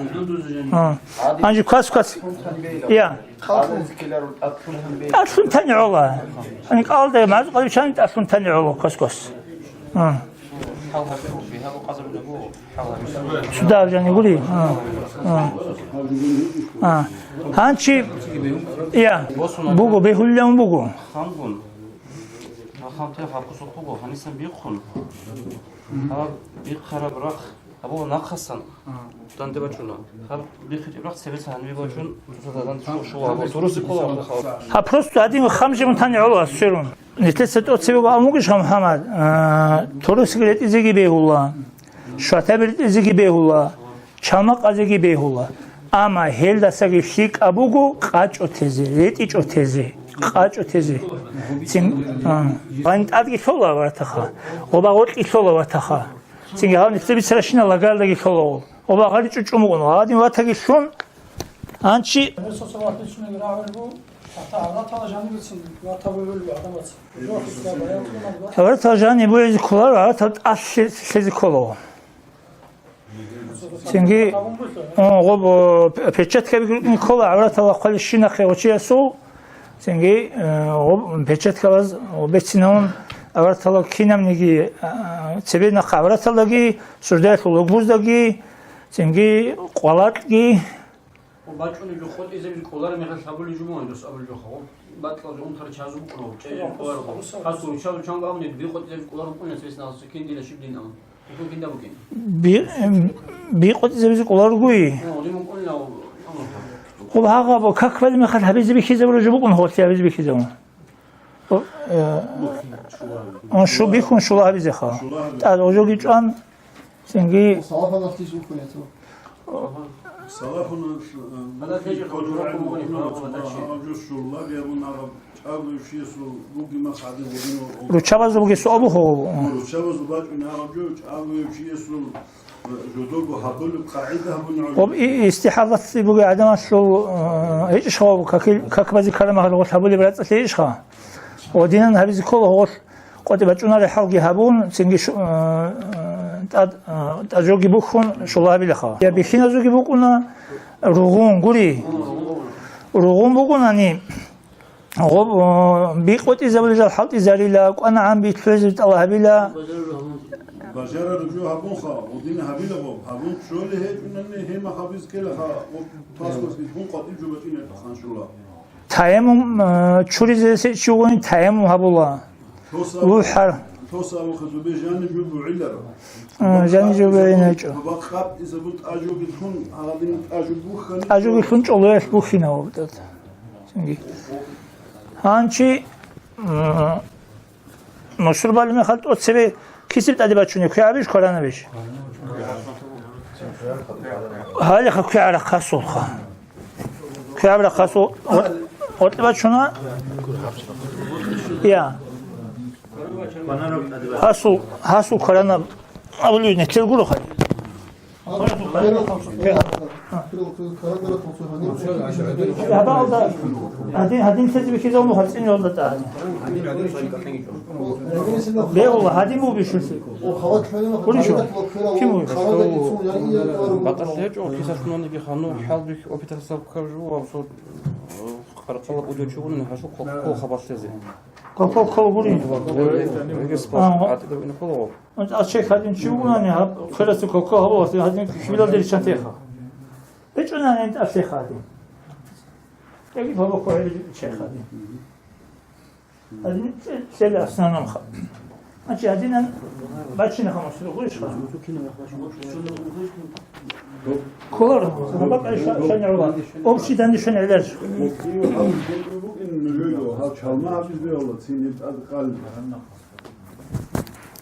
А. Гьанже квас, квас. Я. ТӀадлъун тани гӀола. Гьанже кӀалалда мазукъа бичани тӀадлъун тани гӀола квас, квас. А. Суда жаниб гури? А, а. А. Гьанчи, я, буго, бегьулилан буго. Хангун. Ахамте хапусухъ буго, гьанисан бихъун. Гьаб бихъараб рахъ, гьабула нахъасан. Данде бачуна. Гьаб бихъичӀеб рахъ цебеца гьанибе бачун, цоцазда данде чӀо-, чӀо-, чӀо-, туруси ккола гьаб. Гьаб просто гьадин хам жимун тани гӀоло ассерун. Нилъеца тӀоцебе ва амугищ гьав, МухӀаммад? А, турусиги ретӀизеги бегьула, шватаби ретӀизеги бегьула, чалмакъазеги бегьула. Амма гьелдасаги лъикӀаб буго къачӀо тезе, ретӀичӀо тезе, къачӀо тезе. Цин, а, гъанитӀадги лъола ватаха, гъоба гъоркьги лъола ватаха. Цинги гьав нилъер бицаращина лагардаги лъола гъол. Гъоба гъари чӀучӀун букӀун, гьадин ватаги лъун, анчи. Гьесо цо ватничӀунги рагӀулеб буго, гьатта гьавратала жанибецин ватабулеб буго гӀадамаца. Гьавратала жаниб бугӀизе кколаро, гьавратал тӀад лъе-, лъезе ккола. Цинги, о, гъоб, о, п-, печаткаби ккола гӀавратал ахъвалищинахъе гъочиясул, цинги, э, гъоб, печаткабаз гъоб бецинавун гӀавратала кинабниги, а, цебе нахъа гӀавраталдаги, суждаялъул лугбуздаги, цинги къвалакьги. БачӀунеб жо къотӀизабизе кӀолареб мехалъ гьабулеб жо мугьан дос абулеб жоха. Бакьалда унтарчи гьазу букӀуна, чӀезабизе кӀоларо. Хасго руччабазул чанго абунеб, би къотӀизабизе кӀоларо букӀуна, цебесин гьасухъин дила щиб дин абун. БукӀин кинда букӀин? Би, эм, би къотӀизабизе кӀоларо ругои? О, дин букӀунила, о, о. Къул гьагъаб, как балеб мехалъ гьабизе бихьизабураб жо букӀун гьолъи гьабизе бихьизабун. О, э, о, шу бихьун шула гьабизеха. ТӀад гъожоги чӀван, цинги. Салафан ахтис ухуяцо. Салафун, э, Гьадаб гьечӀо, гьаб жо рахъун бугони, гьаб жо шула гьабун, гьаб чӀаго ишиясул бугеб мехалъ гьадин гьединав. Руччабазул бугесул абу гьав. Руччабазул бачӀун гьаб жо чӀаго ишиясул Жодого гьабулеб къагӀида гьабуни гӀоло. Гъоб и-, истихӀалат бугеб гӀадамалъул, э, гьечӀищ гъоб какил-, какбазе ккараб мехалъ гъолъ гьабулеб рацӀцӀалъи гьечӀищха? Ва динан гьабизе ккола гъолъ къотӀи бачӀунареб хӀалги гьабун, цинги шу-, э, э, тӀад-, э, тӀажоги бухьун, шула гьабилаха. Я бихьиназулги букӀуна, ругъун гури. Ругъун букӀунани, Гъоб, о, бикъотӀизабулел жал хӀалтӀизарила, кӀванагӀан битлъугьезул тӀалаб гьабила. Бажарараб жо гьабунха, гъудина гьабила гъоб, гьабун чӀолей гьечӀунани гьема гьабиз ккелаха, гъоб паспортги тун къватӀиб жо бачӀинеб ханшула. Таяммум, э, чуризе чи вугони таяммум гьабула. Лъоса-, ЛухӀар. Лъоса абухъе зубе жаниб жо бугӀиларо. А, жаниб жо бугӀиначӀо. Баба къаб изабун тӀажуги тун, гьаладин тӀажу бухьани. ТӀажуги лъун чӀолоялъ бухьина гъоб тӀад. Цинги. Гьанчи, м, мусурбали мехалъ тӀоцебе кисиб тӀаде бачуни, квегӀабищ, кваранабищ? Гьалиха квегӀарахъасулха. КвегӀаб рахъасул гъо-, гъоркье бачуна. Я. Гьасул, гьасул кваранаб абулеб нилъер гуро хай. Гьабалда гьадин, гьадин цезе бихьизабун гьарцӀинавалда тӀагӀани. Бегьула, гьадин буго бищунси. Гурищ? Кин буго? БатӀалъи гьечӀо, кисалъунаниги ханур, хӀалбихь, опиталъ сабкар жугьу, абсурд. Къаркъала удев чи вугони, гьашо кол-, кол хабалъезе. Кол-, кол, кол гури. Регис А, гьатӀида вугин кол гъо. АнцӀ ачей хадин чи вугони, гьаб, хвеласе кол, кол гьабо, хадин кибилалде риччан теха. БечӀунани анцӀ ачей хадин. Яги баба квайри чей хадин. Гьадин лъела основном ха. Значит, гьадинан бачина хамас ругъуш ха. Колор, гьабакъай ша-, шани гӀула. Общий данни шани гӀилаж. Гьал чалма гьабизе вала, цинги тӀад къал.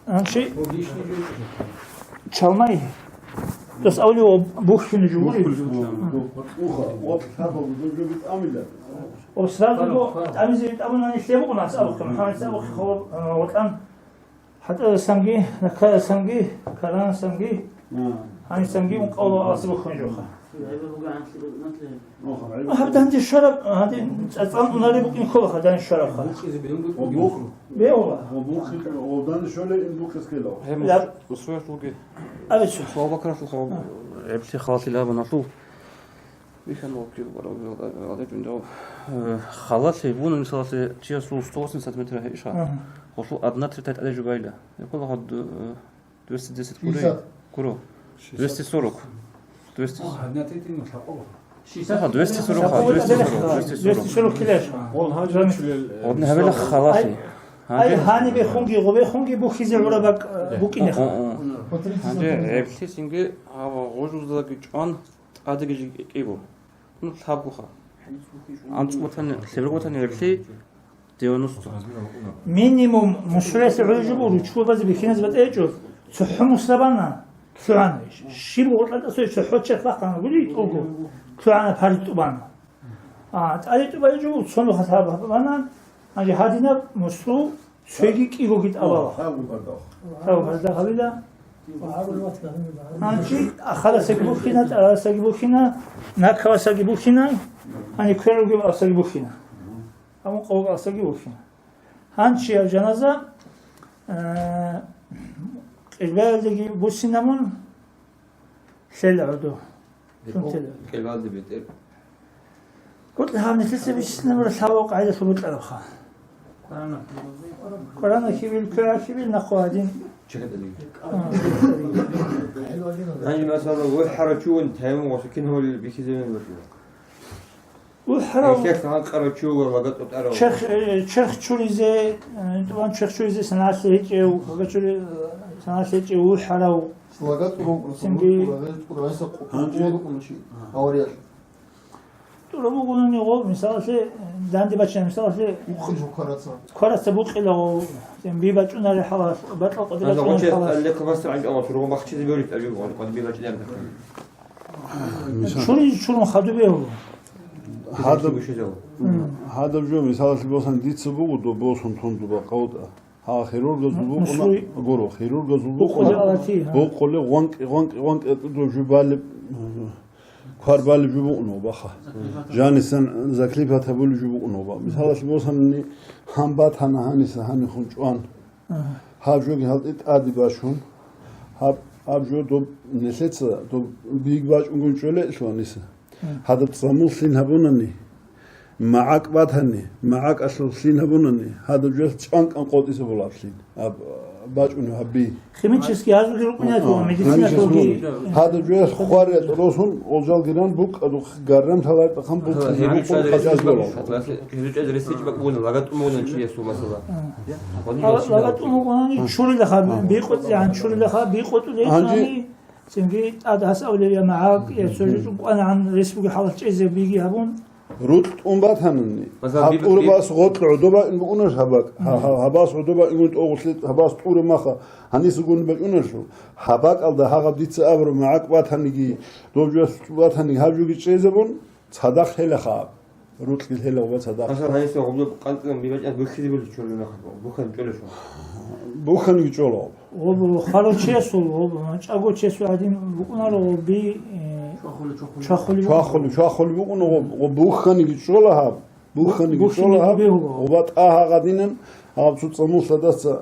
Анчи чалмай. Дос авли ва буххин жугури. Уха, вот хабал жугури амила. Ва сразу го тӀамизе тӀамунани лъебукъуна асабухъ, МухӀаммад асабухъ хо, э, ватӀан. ХӀатӀа санги, накара санги, каран санги, А. гьани санги ункъавла асабухъ хунжуха. Ну, гьаб данде шараб, гьадин цӀацӀан унали букӀин ккола хадани шарабха. Букъизе бегьунгут Ва бугьун. букъ-, Бегьула. ва букъи-, ва данде шоле ин букъис ккела. Гьеб Лаб. мус-, мусуялъулги. Абицу. Суал бакаралъулха, А. гӀеблъи халалъи лабаналъул. Вихьан воккил бараб, э, халалъи вуна, мисалалъе, чиясул сто восемьдесят сантиметр гьейиша. Ага. Гъолъул одна треть тӀаде жубайла. Якъула гъад, э, двести десять кури. Шестьдесят. Куро. Шестьдесят. Двести сорок. Двести. О, одна треть ин лъакъо. Ага, двести сорок, Лъакъо двести сорок, гьадин. двести сорок. Двести сорок килеш. Вон гьанже чулел, э, Одна гьабила мисал. халалъи. Ай, ай, Гьанже гьанибе хунги, гъубе хунги бухьизе гӀураб бакӀ, э, букӀинеха. О, о, о. Гьанже гӀеблъи синги, гьава гъужуздаги чӀван, тӀадеги жи-, кӀиго. Ну, лъабгоха. АнцӀбутани, лъебрагъутани гӀеблъи девяносто. Минимум мусуласе гӀужу жубу ручкурбазе бихьиназе батӀайчӀо, цохӀо мусла бана, лъугӀана. Щиб гъоркьа тӀасой цохӀо черх бахъана гури тӀулго, лъугӀана парид тӀубана. А, тӀаде тӀубаличӀо, цо нуха лъаб бана, гьанже гьадинаб мусул Цоги кӀигоги тӀалала. Гьаб гьабила. Гьанчи ахадасаги бухьина, тӀарасаги бухьина, накавасаги бухьина, гьани кверуги асаги бухьина. Амма къолгасаги бухьина. Гьанчи гьаб жаназа, э, къилбаялдеги буссинамун, Лъела гӀодо. Сунтела. Кьелбалде бетӀер. Гьоркье гьаб нилъеца бицине мура лъабал къагӀидалъул букӀарабха. Къурана хьибил, квегӀа хьибил, нахъо гьадин. Чехеталиги. А. Гьанже, масала, вухӀарав чугун тайван ва сукин гьавалил бихьизабин бакӀила. УлхӀарав Гьелъехъ гьанкъарав чи вуго лагъа тӀутӀарав. Черх, э, черх чуризе, э, тӀубан черх чуризе санагӀалъи гьечӀев, лагъа чури, э, санагӀалъи гьечӀев улхӀарав. Лагъа тӀурун, Цинги лагъа тӀур гьайса къу-, Гьанже къу-, къу-, чи, авариялъ. ТӀура бугони гъо, мисалалъе, данде бачина, мисалалъе, Ухъи жо квараца. квараца букъила гъо, цин би бачӀунали хӀалалъ, бакьал къади Гьанже бачӀунали гъочи хӀалалъ. алли хабасра гӀанчӀ ала, сургъун бахчизе бёрит абигъо, къади би бачӀинарда. Чури чурун хадубе гьуро. Гьадаб, Мгм. гьадаб жо, мисалалъе босани, дица буго доб босун тун дуба къавда. Гьа, хирургазул М-, букӀуна, мусуй. гуро, хирургазул Букъули букӀуна, алати, гьа. букъули гъванкъи, гъванкъи, гъванкъи тӀуд жо балеб, квар балеб жо букӀуна баха. Жанисан заклипат. Заклипат гьабулеб жо букӀуна ба. Мисалалъе босани, гьан батана гьаниса гьанихун чӀван. Ага. Гьаб жоги гьалтӀи тӀаде бачун, гьаб, гьаб жо доб нилъеца, доб биг бачӀунгун чӀолелъул гьаниса. Ага. Гьадаб цӀамул лъин гьабунани, магӀакӀ батани, магӀакӀалъул лъин гьабунани, гьадаб жоялъ чӀванкӀан къотӀиса болаблъин. Гьаб бачӀунеб гьаб би. Химический гьазуги рукӀунелъул, А, медицина химический тоги. рукӀун. Гьадаб жоялъ хварай росун, олжалги ран букӀадухъ гаррам лъаларда хъан букӀ-, Гьеб букӀун чӀвазе хъажаз ресурс бола. бакӀ-, гьеб чӀвазе ресурс бакӀ бугони, лагъа тӀумугъунани чиясул масала. А. Гъодин Ла-, чиясул. лагъа тӀумугъунани чурилаха, А. бикъватӀигӀан чурилаха, бикъватӀулей Гьанже цӀани, цинги тӀад гьас авлевия магӀак, я цо жо чӀукӀванагӀан рес буги хӀалат чӀезе биги гьабун. Рукь тӀун батанани, Масала, гьаб би-, тӀурабас би- гъоркь гӀодобаин букӀунаш гьабак. Гьа-, гьа-, гьабас гӀодобаин гун тӀогъулъе, гьабас тӀура маха, гьанисагун бачӀуналъул. Гьабакалда гьагъаб дица абураб магӀак батаниги, доб жо батаниги гьаб жоги чӀезабун, цадахъ лъелаха аб. Рукьги лъела гъоба цадахъ. Масала, гьаниса гъобло къанкъан би бачӀан бухьизе були чорна нахъа, бухьан чӀолешо. Бухьанги чӀола. Гъоб харучесул, гъоб чӀаго чесул гӀадин букӀунаро гъоб би, э, Чвахули, чвахули. чвахули букӀунаро. Чвахули, чвахули букӀунаро гъоб, гъоб бухьаниги чӀола гьаб. Бухьаниги Бухьиниги чӀола гьаб. бегьула. Гъоба тӀагьа гъадинан, гьаб цо цӀамулъадаса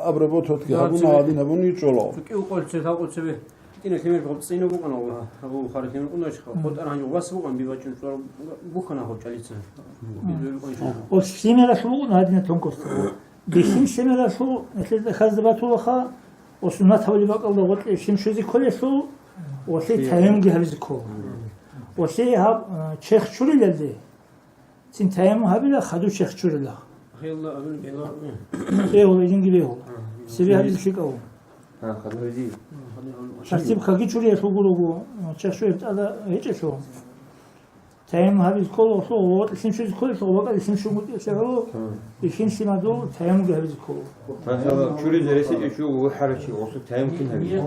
обработать гьабуна, гьадин гьабуниги чӀола. Цукьи укъол цебе, гьав кьуцебе. КӀина лъимер гъоб цӀина букӀана, Аллагь, гьаб Бухари лъимер кӀунда щха. ХутӀар гьанже вас букӀан, би бачӀун чӀвар бухьана гъоб чӀалица. О, лъимералъул букӀун гьадина тонкостал. Бихьин лъимералъул, нилъеда хазда батулаха, ва суннат гьабулеб бакӀалда гъоркье лъим щвезе кколелъул, ва лъи таяммумги гьабизе ккола. Ва лъи гьаб, а, черх чурилалде, цин таяммум гьабила, хадув черх чурила. Гьелла абун бегьула. Бегьула, илинги бегьула. Цебе гьабизе лъикӀав. А, хадув гьабизе. Тартиб каги чуриялъул гурого, черх чуриялъ тӀада гьечӀелъул. Таяммум гьабизе ккола, гъолъул гъоркье лъим щвезе кколелъул, бакӀалде лъим щун букӀине лъугӀула, бихьин лъимадул таяммумги гьабизе ккола. Масала, чуризе ресечӀев чи вухӀарав чи гъосул таяммум кин гьабизе?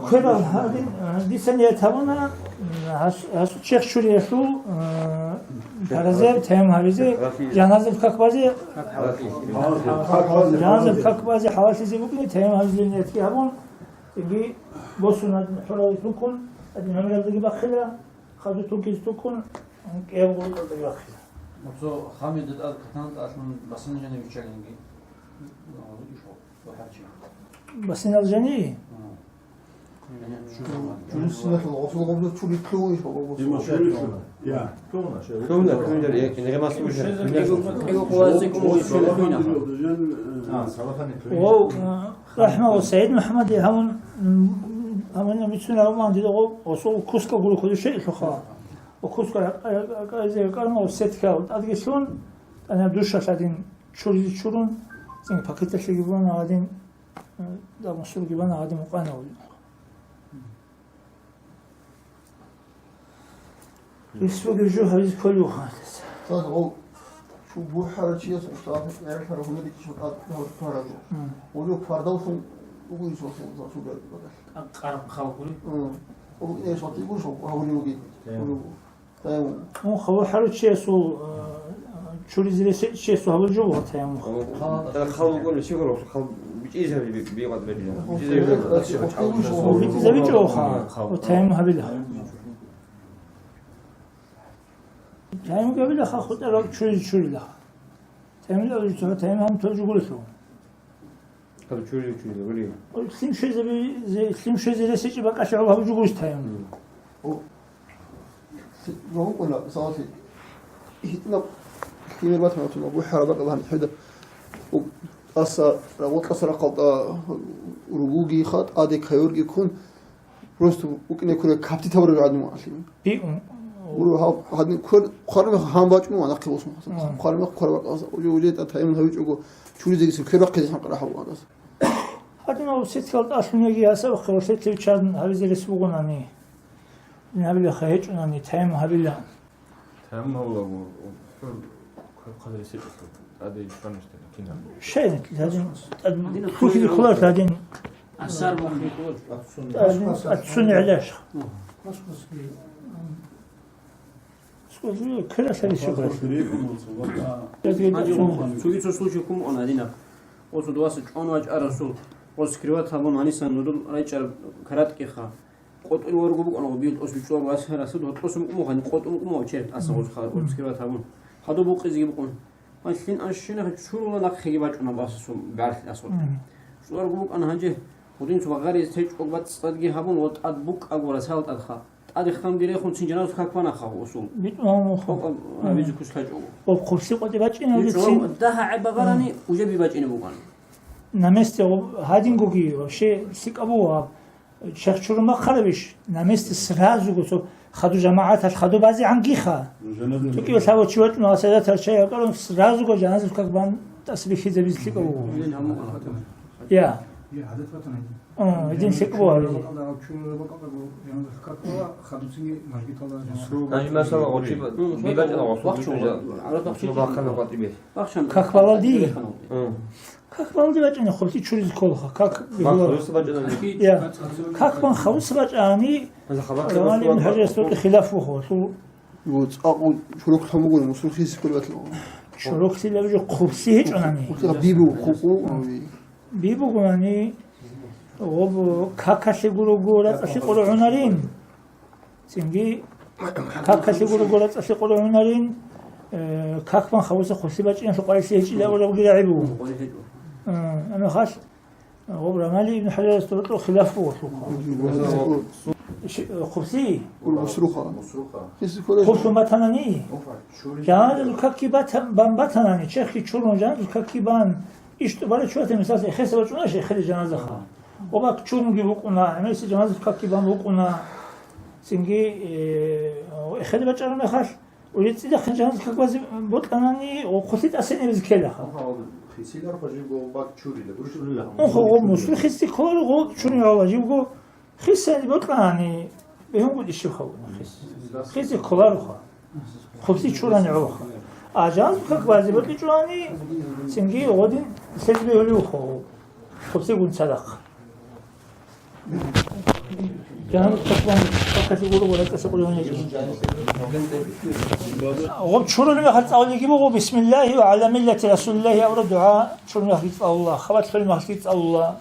Кверал гьадин, дица ният гьабуна, гьас-, гьасул черх чуриялъул, э, паразеб таяммум гьабизе, жаназаб как базе, жаназаб как базе хӀалаллъизе букӀине таяммум гьабизе ниятги гьабун, цинги босун гьадин хӀуралде тукун, гьадин гӀумралдаги бахъила, хадув тукизе тукун, кӀиябго рукӀалдаги бахъила. Цо хамида тӀад катана тӀалъун басина жани виччалинги. Басинал жани? Чурисиналъул гъусул гъобда чури лъугьун иш гъобда гъусул. Лъугьуна, лъугьуна, я, кин гъемас уже. Гъов, рахмалла, Саид МухӀаммад гьавун, м, гьавун мицун гьавун дида гъов, гъусул куска гуро кодо шейълъуха. Ва куска, а, а, а, а, карма сетка тӀадги лъун, ана душа лъадин чуризе чурун, цин пакеталъеги бан гьадин, э, да, мусулги бан гьадин мукъана гьадин. Рисуги жо гьабизе кколев хадас. Цаз гъов чу бухӀарав чияс уста гӀерхӀара гьунибикӀ шутӀа гьавар параго. Мм. Гъолев пардавлъун угуй сосун засуга багалъ. Къараб халкъури? Мм. Гъов ин эшгъати гуршо гьавури уги. Мм. Гъолев. Таяммум. Мун хаву хӀару чиясул, э, чуризе ресечӀ чиясул гьабул жо бугьа таяммум. Хал, хал, хал, бичӀизе би-, би-, бигъат бедина. БичӀизе бигъат. БичӀизе бичӀо ха. Хал. Ва таяммум гьабила. Таяммум гьабила ха, хутӀарал чуризе чурила. Таяммум гьабила, таяммум гьаб тол жо гурелъул. Хъал чури-чури, вали. Лъим щвезе, лъим щвезе ресечӀеб бакӀалъе гӀоло гьаб жугурищ таяммум? Мм. О, лъи-, гьукъуна, мисалалъе, гьитӀинаб лъимер батана, бухӀараб бакӀалда гьанже хӀеда. О, тӀаса, рагъулъ тӀаса рахъалда ругуги ха, тӀаде кайорги ккун, просто букӀине ккурай капти таврарав гӀадин вугӀалъи. Би-, Гуро гьав гьадин квер хъвармех гьан бачӀун ва нахъе босун. Мгм. Хъвармех квер бакӀалса, уже, уже тӀа таяммум гьавичӀого, чуризе гьесин квер бахъизе хӀанкъарахӀал вугӀалас. Гьадин гьав сецал тӀалъунеги гьасаб хъе гъорлъе тев чан гьавизе рес бугонани. Гьабилаха гьечӀунани, таяммум гьабила. Таяммум гьавулаго, хӀур квер хъвазе ресечӀелъул, тӀаде ишбаништани кинаб? Шайнат, гьадин, тӀад хъулъизе кколар гьадин. Асар бухъи кколар. ТӀадин, аццун гӀелаш. Скажи, квер лъазе щиб гьечӀо. Гьанже цоги цо случай ккун букӀана гьадинаб. Осу дуаса чӀван вачӀа расул. Ос криват гьабун гьанисан нурул райчӀараб каратӀги ха. КъотӀун варго букӀана гъубил, ос бичӀвар вас гьарасуд гьоркьосун букӀун мухъани, къотӀун букӀун мав чер тӀаса гъоз ха, ос криват гьабун. Гьадуб букъизеги букӀун. Гьанлъин анщина чурула нахъеги бачӀуна басасул бегӀерлъи асгъоркье. Мгм. ЧӀварго букӀана гьанже, гъудинцун багъаризе течӀого бацӀцӀадги гьабун ва тӀад букӀаго расал тӀадха. ТӀадехъанги рехун цин жаназа как бана ха усул. БитӀун гьабун хъу. Гьабизе куц лъачӀого. Ва хъурси къватӀи бачӀина БитӀун гьабун, дагьа гӀеб багъарани, уже би бачӀине букӀана. На месте гъоб-, гьадингоги вообще лъикӀаб буго. Чехчурун бахъарабищ? На месте сразу го цо хадув жамагӀаталъ хадуб базегӀангиха. Жаназа. ТӀокӀиб лъабачи вачӀун ва садатал чай акӀарун, сразу го жаназа как бан тӀасбихьизабизе лъикӀаб буго. Я. О, гьедин лъикӀаб буго гьабизе. Ай, масала, гъочи ба-, бигачӀана гъосул. Вахчун, бахъана къватӀибе. Как балалди? М. Как балалди бачӀани хъулти чуризе кколаха, как бигьула. Махъ руса бачӀана. Я. Как бан хавуса бачӀани, Раман ибн ХӀажар сорокъ хилаф вуху, лъу. Ва цӀакъу чурок лъун бугони, мусул хиси кколеб батила. Чурок лъила бижу хъулси гьечӀонани. Хъулси бибу, хъулку, ави. Бибугунани, гъоб какалъе гурого рацӀалъи къургӀунарин. Цинги какалъе гурого рацӀалъи къургӀунарин, э, как бан хавуса хъулси бачӀиналъул къварилъи гьечӀила абурабги рагӀи буго. Э, ана халъ, Гъоб Рамали ибн ХӀажарасда бокьа хилаф буго лъухъа. Хубси? Хубсруха. Хубсун батанани? Жаназазул какги бата-, бан батанани, черхги чурун жаназазул какги бан, иш тӀубарав чуяте, мисаллъи, эхеса бачӀунаш эхеде жаназаха. Ва бак чурунги букӀуна, гӀемерси жаназазул какги бан букӀуна. Цинги, э, эхеде бачӀараб мехалъ, Ули цӀидахъин жаназа как базе бокьанани, ва хъулъи тӀасенебизе ккелаха. Хисилар хъа жибго бак чурила, гурчулила. Унха гъо мусул хисти кколаро гъо чури гьала жибго хисани бокьани, бегьунгутӀи щиб хавуна хис. Хиси кколароха. Хубси чурани гӀолаха. А жаназа как базе бокьичӀони, цинги гъодин лъезе бегьулев хо. Хубсигун цадахъ. Гъоб чурулеб мехалъ цӀалулеги буго, бисмиллагьи ва гӀала миллати Расулиллагьи абураб дугӀа чурулеб мехалъги цӀалула, хабалъ лъолеб мехалъги цӀалула.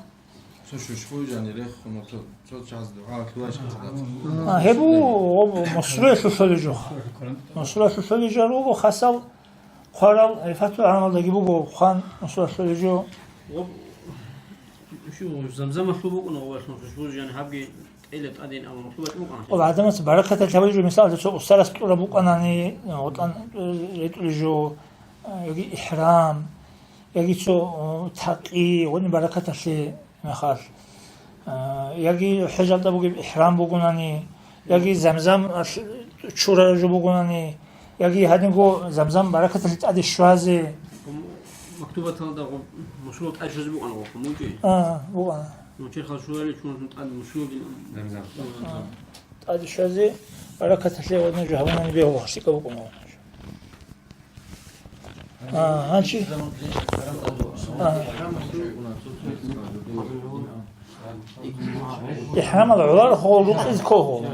Цо шушбуй жани рехун, цо, цо чаз дугӀа лъугьа шахъ. А, гьеб буго, гъоб мусулалъулъ лъолеб жо. Мусулалъулъ лъолеб жо руго, хасал хъварал, гьеб Фатхул ГӀаламалдаги буго, хъван мусулалъулъ лъолеб жо. Гъоб Щу, замзамалъул букӀуна гъобалъун хушбуз жан гьабги тӀела тӀадин абун хъулбачӀ букӀана. Ва гӀадамаца баракаталъе гьабулеб жо, мисалда, цо устарас кьураб букӀанани, гъотӀан, э, ретӀулеб жо, э, яги ихӀрам, яги цо, э, такъи, гъодин баракаталъе мехалъ, э, яги хӀежалда бугеб ихӀрам бугунани, яги замзам чурараб жо бугунани, яги гьадинго замзам баракаталъе тӀаде щвазе. Мактубаталда гъо-, мусулал тӀад щвезе букӀана гъо, мунчи? А, букӀана. Ну, черхал щвалел чун тӀад мусулги. Замзам. А, тӀад щвезе баракаталъе гъодин жо гьабунани бегьула, щикӀа букӀана. А, гьанчи? А. ИхӀрамал гӀолар гьол рукъизе ккола.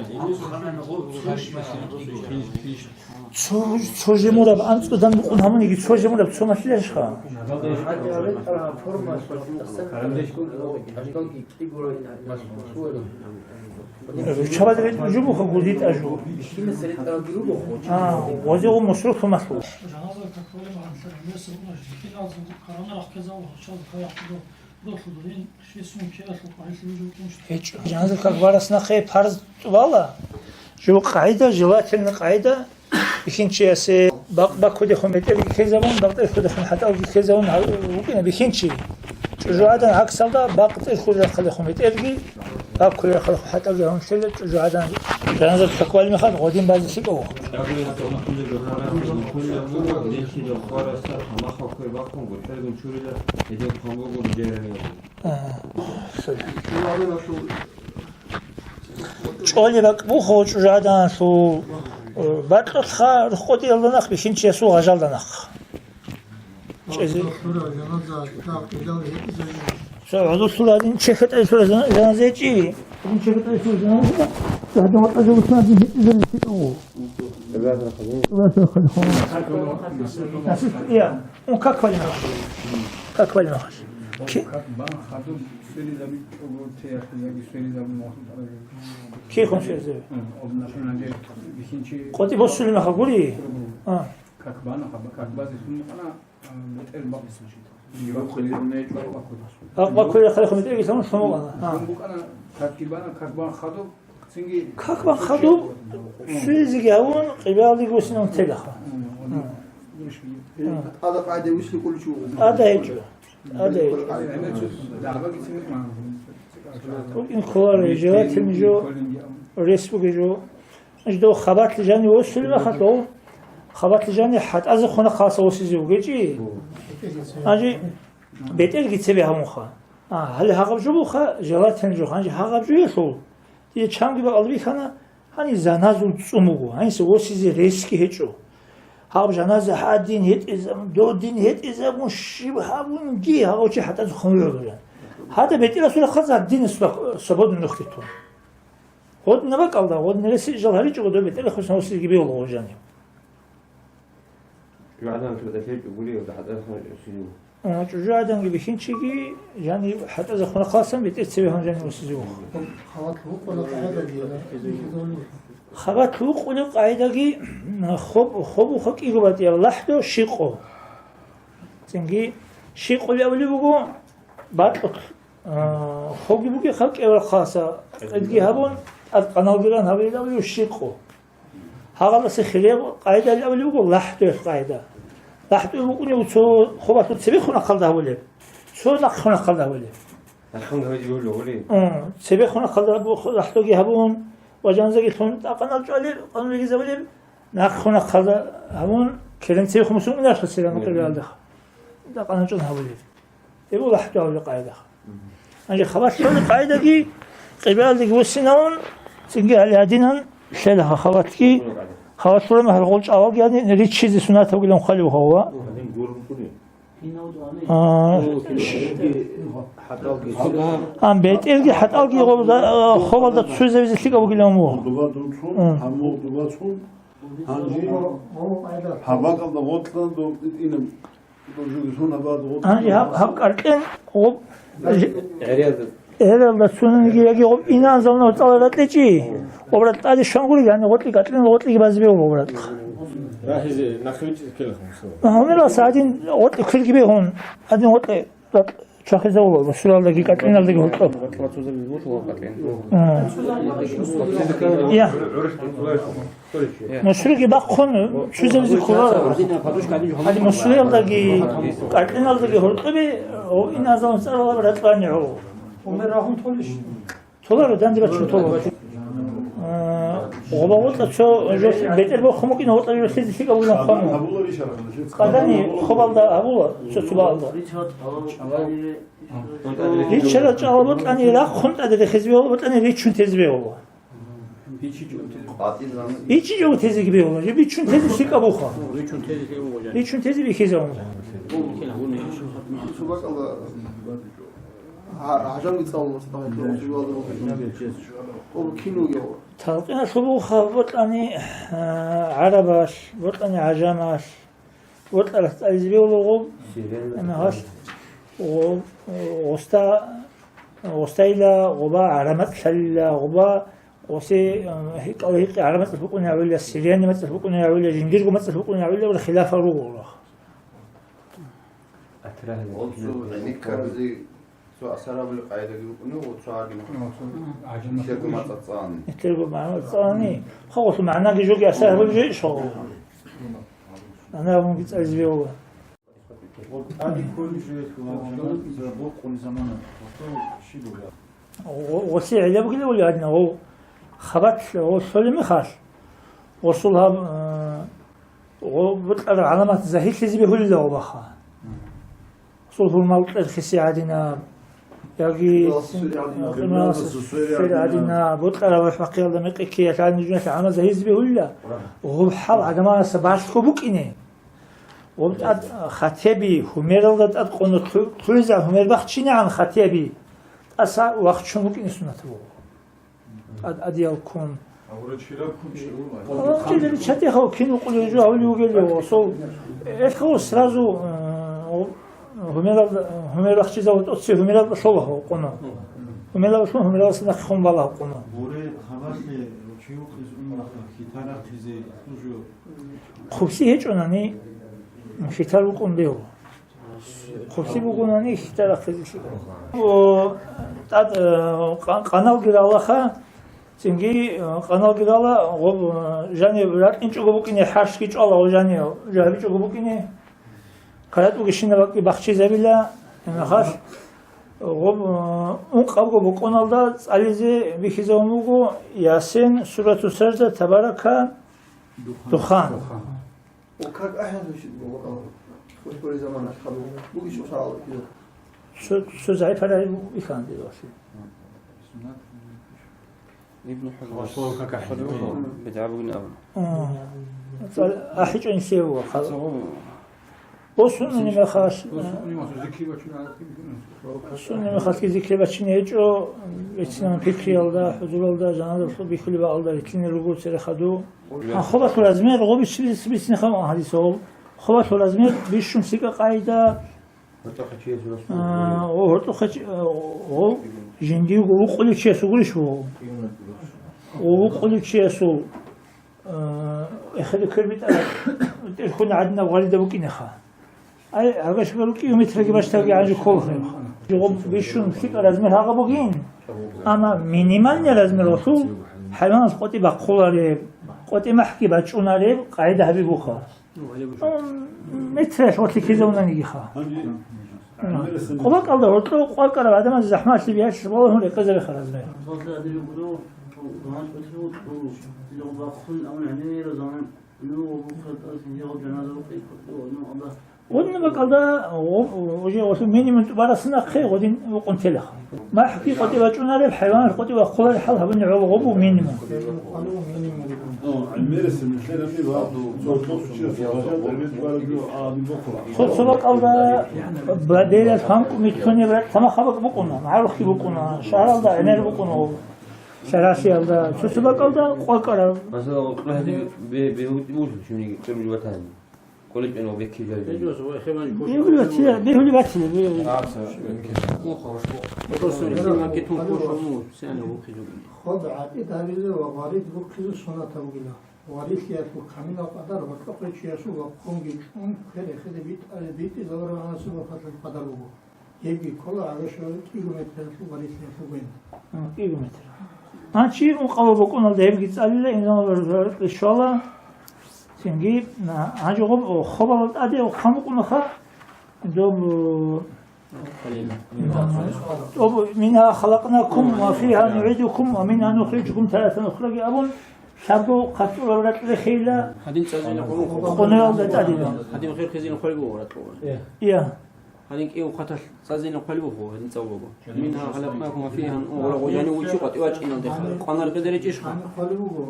Цо, цо жемураб анцӀудан букӀун гьамуниги цо жемураб цо малъиларищха? Ручабаз ретӀун жо буха гудитӀа жо. А, гъозе гъо мусрухъ малъу. ГьечӀо. Жаназа как барас нахъе парз тӀубала. Жо къагӀида, желательно къагӀида, бихьинчиясе бакъ баккудехун бетӀерги ккезабун, бакъ тӀерхьудехун хӀатӀалги ккезабун гьав-, вукӀина бихьинчи. ЧӀужугӀадан гӀаксалда бакъ тӀерхьулел рахъалдехун бетӀерги, баккулел рахъалдехун хӀатӀалги гьавун лъела чӀужугӀадан. Жаназа как балеб мехалъ гъодин базе лъикӀав. ЧӀолеб бакӀ буго чӀужугӀаданалъул, э, бакьулъха рухъ къотӀиялда нахъ, бихьинчиясул гъажалда нахъ. ЧӀезе. Цо гӀодулъула гьадин чехьетӀайсура жан-, жаназа гьечӀи. Гьадин чехьетӀайсура жаназа, гьадин ватӀа жугьутӀун гьадин гьитӀизарин лъикӀав. Насип, я, ну, как валяешь? Как валяешь? Ки-, Кихун сверзе. КъотӀи босулина хагури? А. Акъба кури хъалихъун бетӀерги самун шумукъана. А. Как бан хадуб, сверзеги гьавун, къибалдеги босинавун телаха. А. ТӀада къайда вусликъуличи вугъу. ТӀада гьечӀо. ТӀада гьечӀо. БукӀин кколаро, желательно жо, рес бугеб жо. Жидов хабалъи жани восулеб ахалъув, хабалъи жани хӀатӀазе хъунахъалса восизе вугечӀи. Гьанже бетӀерги цебе гьавунха. А, гьале гьагъаб жо буха, желательно жо, гьанже гьагъаб жо гьелъул. Дие чанги бакӀалда бихьана, гьаниб жаназул цӀун буго, гьаниса восизе ресги гьечӀо. Гьаб жаназа гьадин гьетӀизабун, додин гьетӀизабун, щиб гьабунги гьав чи хӀатӀазе хъун вугӀуларан. Гьадаб бетӀерасул рахъалъ гьадинас свободный рухӀги тун. Гъодна бакӀалда, гъодна ресиджал гьаричӀого доб бетӀерахъусан восизеги бегьула гъо жанив. ЧӀужугӀадан чӀужугӀаданги бихьинчиги, жанив хӀатӀазе хъунахъалсан бетӀер цеве гьан жанив восизе вуха. Хабалъ вукъулеб къагӀидаги хоб-, хобуха кӀиго батӀияб лахӀдо щикъо. Цинги щикъулеб абулеб буго, бакьулъ А, хоги бугехъа кӀеврахъаса, къидги гьабун, тӀад къаналги ран гьабилин абулев щикъо. Гьагъаласе хирияб къайдали абулеб буго лахӀдуялъ къайда. ЛахӀдуе букӀунев цо хобалъул цебехун ахъалда гьабулеб, цо нахъхун ахъалда гьабулеб. Нахъхун гьабизе гьулев гьури? М, цебехун ахъалда бу-, лахӀдуги гьабун ва жаназаги лъун тӀакъанал чӀвалеб, къанун ригизабулеб, нахъхун ахъалда гьабун, керен цебехун мусун уналъа церан Мгм. къибгӀалдахъ. ТӀакъанал чӀван гьабулеб. Гьеб лахӀдуялъул къайда. Гьанже хабалъ лъолеб къайдаги, къибгӀалдеги вуссинавун, цинги гьале гьадинан лъела хабалъги, хабалъ лъураб мехалъ гъол чӀалаги гьадин риччизе суннат бугилан хъвалев гьава. А, ам бетӀерги хӀатӀалги гъолда, а, хобалда цуйзавизе лъикӀаб бугилан вуго. М. Гьабакъалда гъоркьан дов тӀинаб Гьанже гьаб, гьаб кӀаркьен гъоб, гӀерелда. ГӀерелда цунанги яги гъоб инанзал нур цӀаларда кьечӀи. Гъоб ратӀаде щван гури, яни гъоркье кӀаркьен гъоркьеги базбе гъоб ратӀа. Рахизе нахъе бичӀчӀизе ккелаха мисал. Гьанирал са гьадин гъоркье квирги бегьун, гьадин гъоркье ратӀа чвахизавула, мусуралдаги кӀаркьеналдаги гьоркьоб. А. Я. Мусруги бахъун чузавизе кколаро. Гьадин мусруялдаги, кӀаркьеналдаги гьоркьобе, о, иназалун цӀаралаб ратӀани гьо. Умер рагьун толищ? Толаро, данде бачун толаро. А, гъоба гъотӀа цо жо бетӀер бохун букӀин, гъотӀа жо лъизе лъикӀаб вугилан хъван. Къадани хобалда гьабула, цо-цо бакӀалда. Ричарал чӀала бокьани, рахъун тӀаде рехизе бегьула, бокьани ричун тезе бегьула. ИчӀичӀого тезеги бегьула, жо бичун тезе лъикӀабуха. Бичун тезе бихьизавун. Талкъиналъул буха бокьани, а, гӀарабалъ, бокьани гӀажамалъ, бокьарас цӀализе бегьула гъоб, гьалъ, гъоб, гъоста, гъостайила, гъоба гӀарамат лъалила, гъоба Осе, э, гьикъала-гьикъи гӀараб мацӀалъ букӀуни гӀавила, сириянни мацӀалъ букӀуни гӀавила, жиндирго мацӀалъ букӀуни гӀавила, ва хилафал руго. Гъолцо гӀенеккаразе цо асар гьабулеб къайдаги букӀуни, гъолцо гьагин. Нилъерго мацӀалъ цӀани. Нилъерго мацӀалъ цӀани. Хъа гъолъул магӀнаги жоги асар гьабулеб жо иш гъо. Ана гьабунги цӀализе бегьула. ТӀаде кколеб жоялъул гьаб жаназа бокъулеб замана, гъосул щиб бугеб? Гъо-, гъосе гӀелаб бугилан гьадинаб, гъо хабалъ, гъо лъолеб мехалъ, гъосул гьаб, э, гъо бокьараб гӀаламат загьирлъизе бегьулила гъобаха. Гъосул гьурмал кьерхисе гьадинаб, яги къималалъул свере гьадинаб, бокьараб бахъиялда мекъи ккеялъ гьадин жуялъ гӀаламат загьирлъизе бегьулила, гъоб хӀал гӀадамаздаса балъго букӀине. Гъоб тӀад хатиби, гьумералда тӀад къоно лъу-, лъугӀизегӀан гьумер бахчинегӀан хатиби, тӀаса вахчун вукӀине суннат буго. ТӀад адиял ккун. Гьавурачираб ккун чӀула. Гьавурачираб чатихъав кин вукъулев жо гьавли вугелев, сол, элъ сразу, э, гьумерал, гьумер бахчизавун тӀоци гьумералда лъола гьав къоно. Гьумерал лъун, гьумералдаса нахъе хун бала гьав къоно. Буре хабалъе чи вукъизе унахъа, хитарахъизе, хужу. Хъубси гьечӀонани, хитар вукӀун бегьу. Хъубси бугонани, хитар ахъизе лъикӀ. О, тӀад, э, къа-, къаналги ралаха, цинги, э, къаналги рала, гъоб, э, жани ракӀинчӀого букӀине, хӀаршги чӀвала, гъо жани жагьбичӀого букӀине, каратӀуги шинаб бакӀги бахчизабила, гьенахалъ, гъоб, э, ункъабго букӀуналда цӀализе бихьизабун буго Ясин, Сурату Сажда, Табарака, Духан. Духан. О, как ахӀен гьанже букӀарал? Хурхури замана хадуб. Бугищ усал кида? Цо, цо загӀипарай бу-, иханде васи. Ибн Хажар. Расул как ахӀен. БидгӀа бугин абун. А. ЦӀал-, ахӀичӀо инсев ва хал-. Цо. О, суннани мехалъ. О, суннани мехалъ зикри бачун гьаракь бихьун. Суннани мехалъги зикри бачине гьечӀо, бицинаб пикриялда, хӀузуралда, жаназалъул бихьулеб бакӀалда рилълъине руго цере хаду. Хобалъул размер гъо бицин-, бицинехъан гьадисал. Хобалъул размер бищун лъикӀа къайда. Гьоркьохъечиясул расул. А, о, гьоркьохъеч-, о, о, жиндирго вукъулев чиясул гурищ вуго? О, вукъулев чиясул, а, эхеде квер битӀараб, тӀерхьун гӀадинаб гъарида букӀинеха. Ай, гьабашбару кӀиометраги бащтарги гӀанжу кколхъеха. Жо бищун лъикӀа размер гьагъа бугин, амма минимальный размер гъолъул хӀайванас къотӀи бахъулареб, къотӀи махӀги бачӀунареб къагӀида гьабибуха. Метралъ гъолъи ккезавунанигиха. Къулакъалда гьоркьо къвакӀарав гӀадамазе захӀмалъи биялъ балагьун рекъезабиха размер. Гъуниб бакӀалда, о, уже гъолъул минимум тӀубарасин ахъе гъодин вукъун телеха. МахӀги къотӀи бачӀунареб, хӀайванал къотӀи бахъулареб хӀал гьабуни гӀоло гъобу минимум. Цо-цо бакӀалда ба-, берал ханкӀ мицунеб ракь тамахаб букӀуна, магӀарухъги букӀуна, шагьаралда гӀемер букӀуна, Сарасиялда, цо-цо бакӀалда къвакӀараб. Масала, гъоркье гьадин бе-, бегьултӀи буго чуниги, чӀужу ватани. Кколеб ва бекки жайги. Бегьули батила, бегьули батила, бегьули. Просто инсанги тун кошо, ну, сяна вухизуги. Хоб гӀатӀид гьабизе ва варид вухизе суннатаб бугила. Варилъиялъул камилал къадар гьоркьохъе чиясул ва хъунги чӀун квер эхеде битӀа-, битӀизабураб гӀанасул вафатлъул къадар буго. Гьебги ккола гӀарушалъул кӀиго метралъул варилъиялъул гвен. А, кӀиго метр. Гьанчи ункъабал букӀуналда гьебги цӀалила, инзамал раркье щвала. Цинги, на, гьанже гъоб-, хобалал тӀаде хъван букӀунаха, доб, доб, «Мингьа халакънакум ва фигьа нугӀидукум ва мингьа нухрижукум таратан ухраги» абун, лъабго хъацӀурал ракь рехейила. Гьадин цӀазина къо-, къонуялда тӀадила. Гьадин хер хезина хъвалиб буго ракьула. Я. Гьадин кӀиго хъаталъ цӀазина хъвалиб буго, гьадин цӀалуго. «Мингьа халакънакум ва фигьа», гъола гъожани вучи къватӀивачӀиналдехъа. Къванар кьеда речӀищха? Гьаниб хъвалиб буго.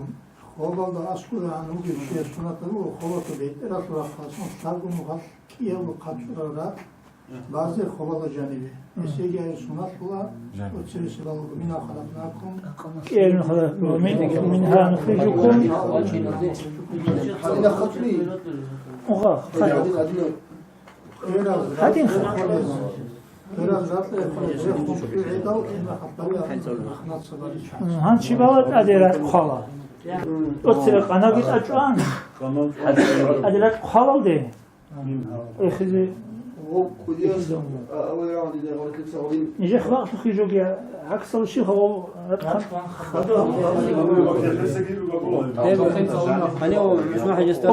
Хобалда аскӀурегӀан вугев чияс сунат буго, хобалда бетӀералъул рахъалъун лъабго нухалъ кӀиябго хъацӀурал ракь базе хобалда жанибе. Эсеги гьай сунатла оцересеб балуго, «Мингьа халакънакум». КӀиябго халакъ-, «Мин-, мингьа нухрижукум». Угъа, хъа-, Гьадин ха. Гьанчи бала тӀаде ракь хъвала. Оцере къанаги тӀачӀван. ТӀаде ракь хъвалалде. Эхизе. Нижехъ бакълъухъе жоги гӀаксал щиб гьавал ракь хъван.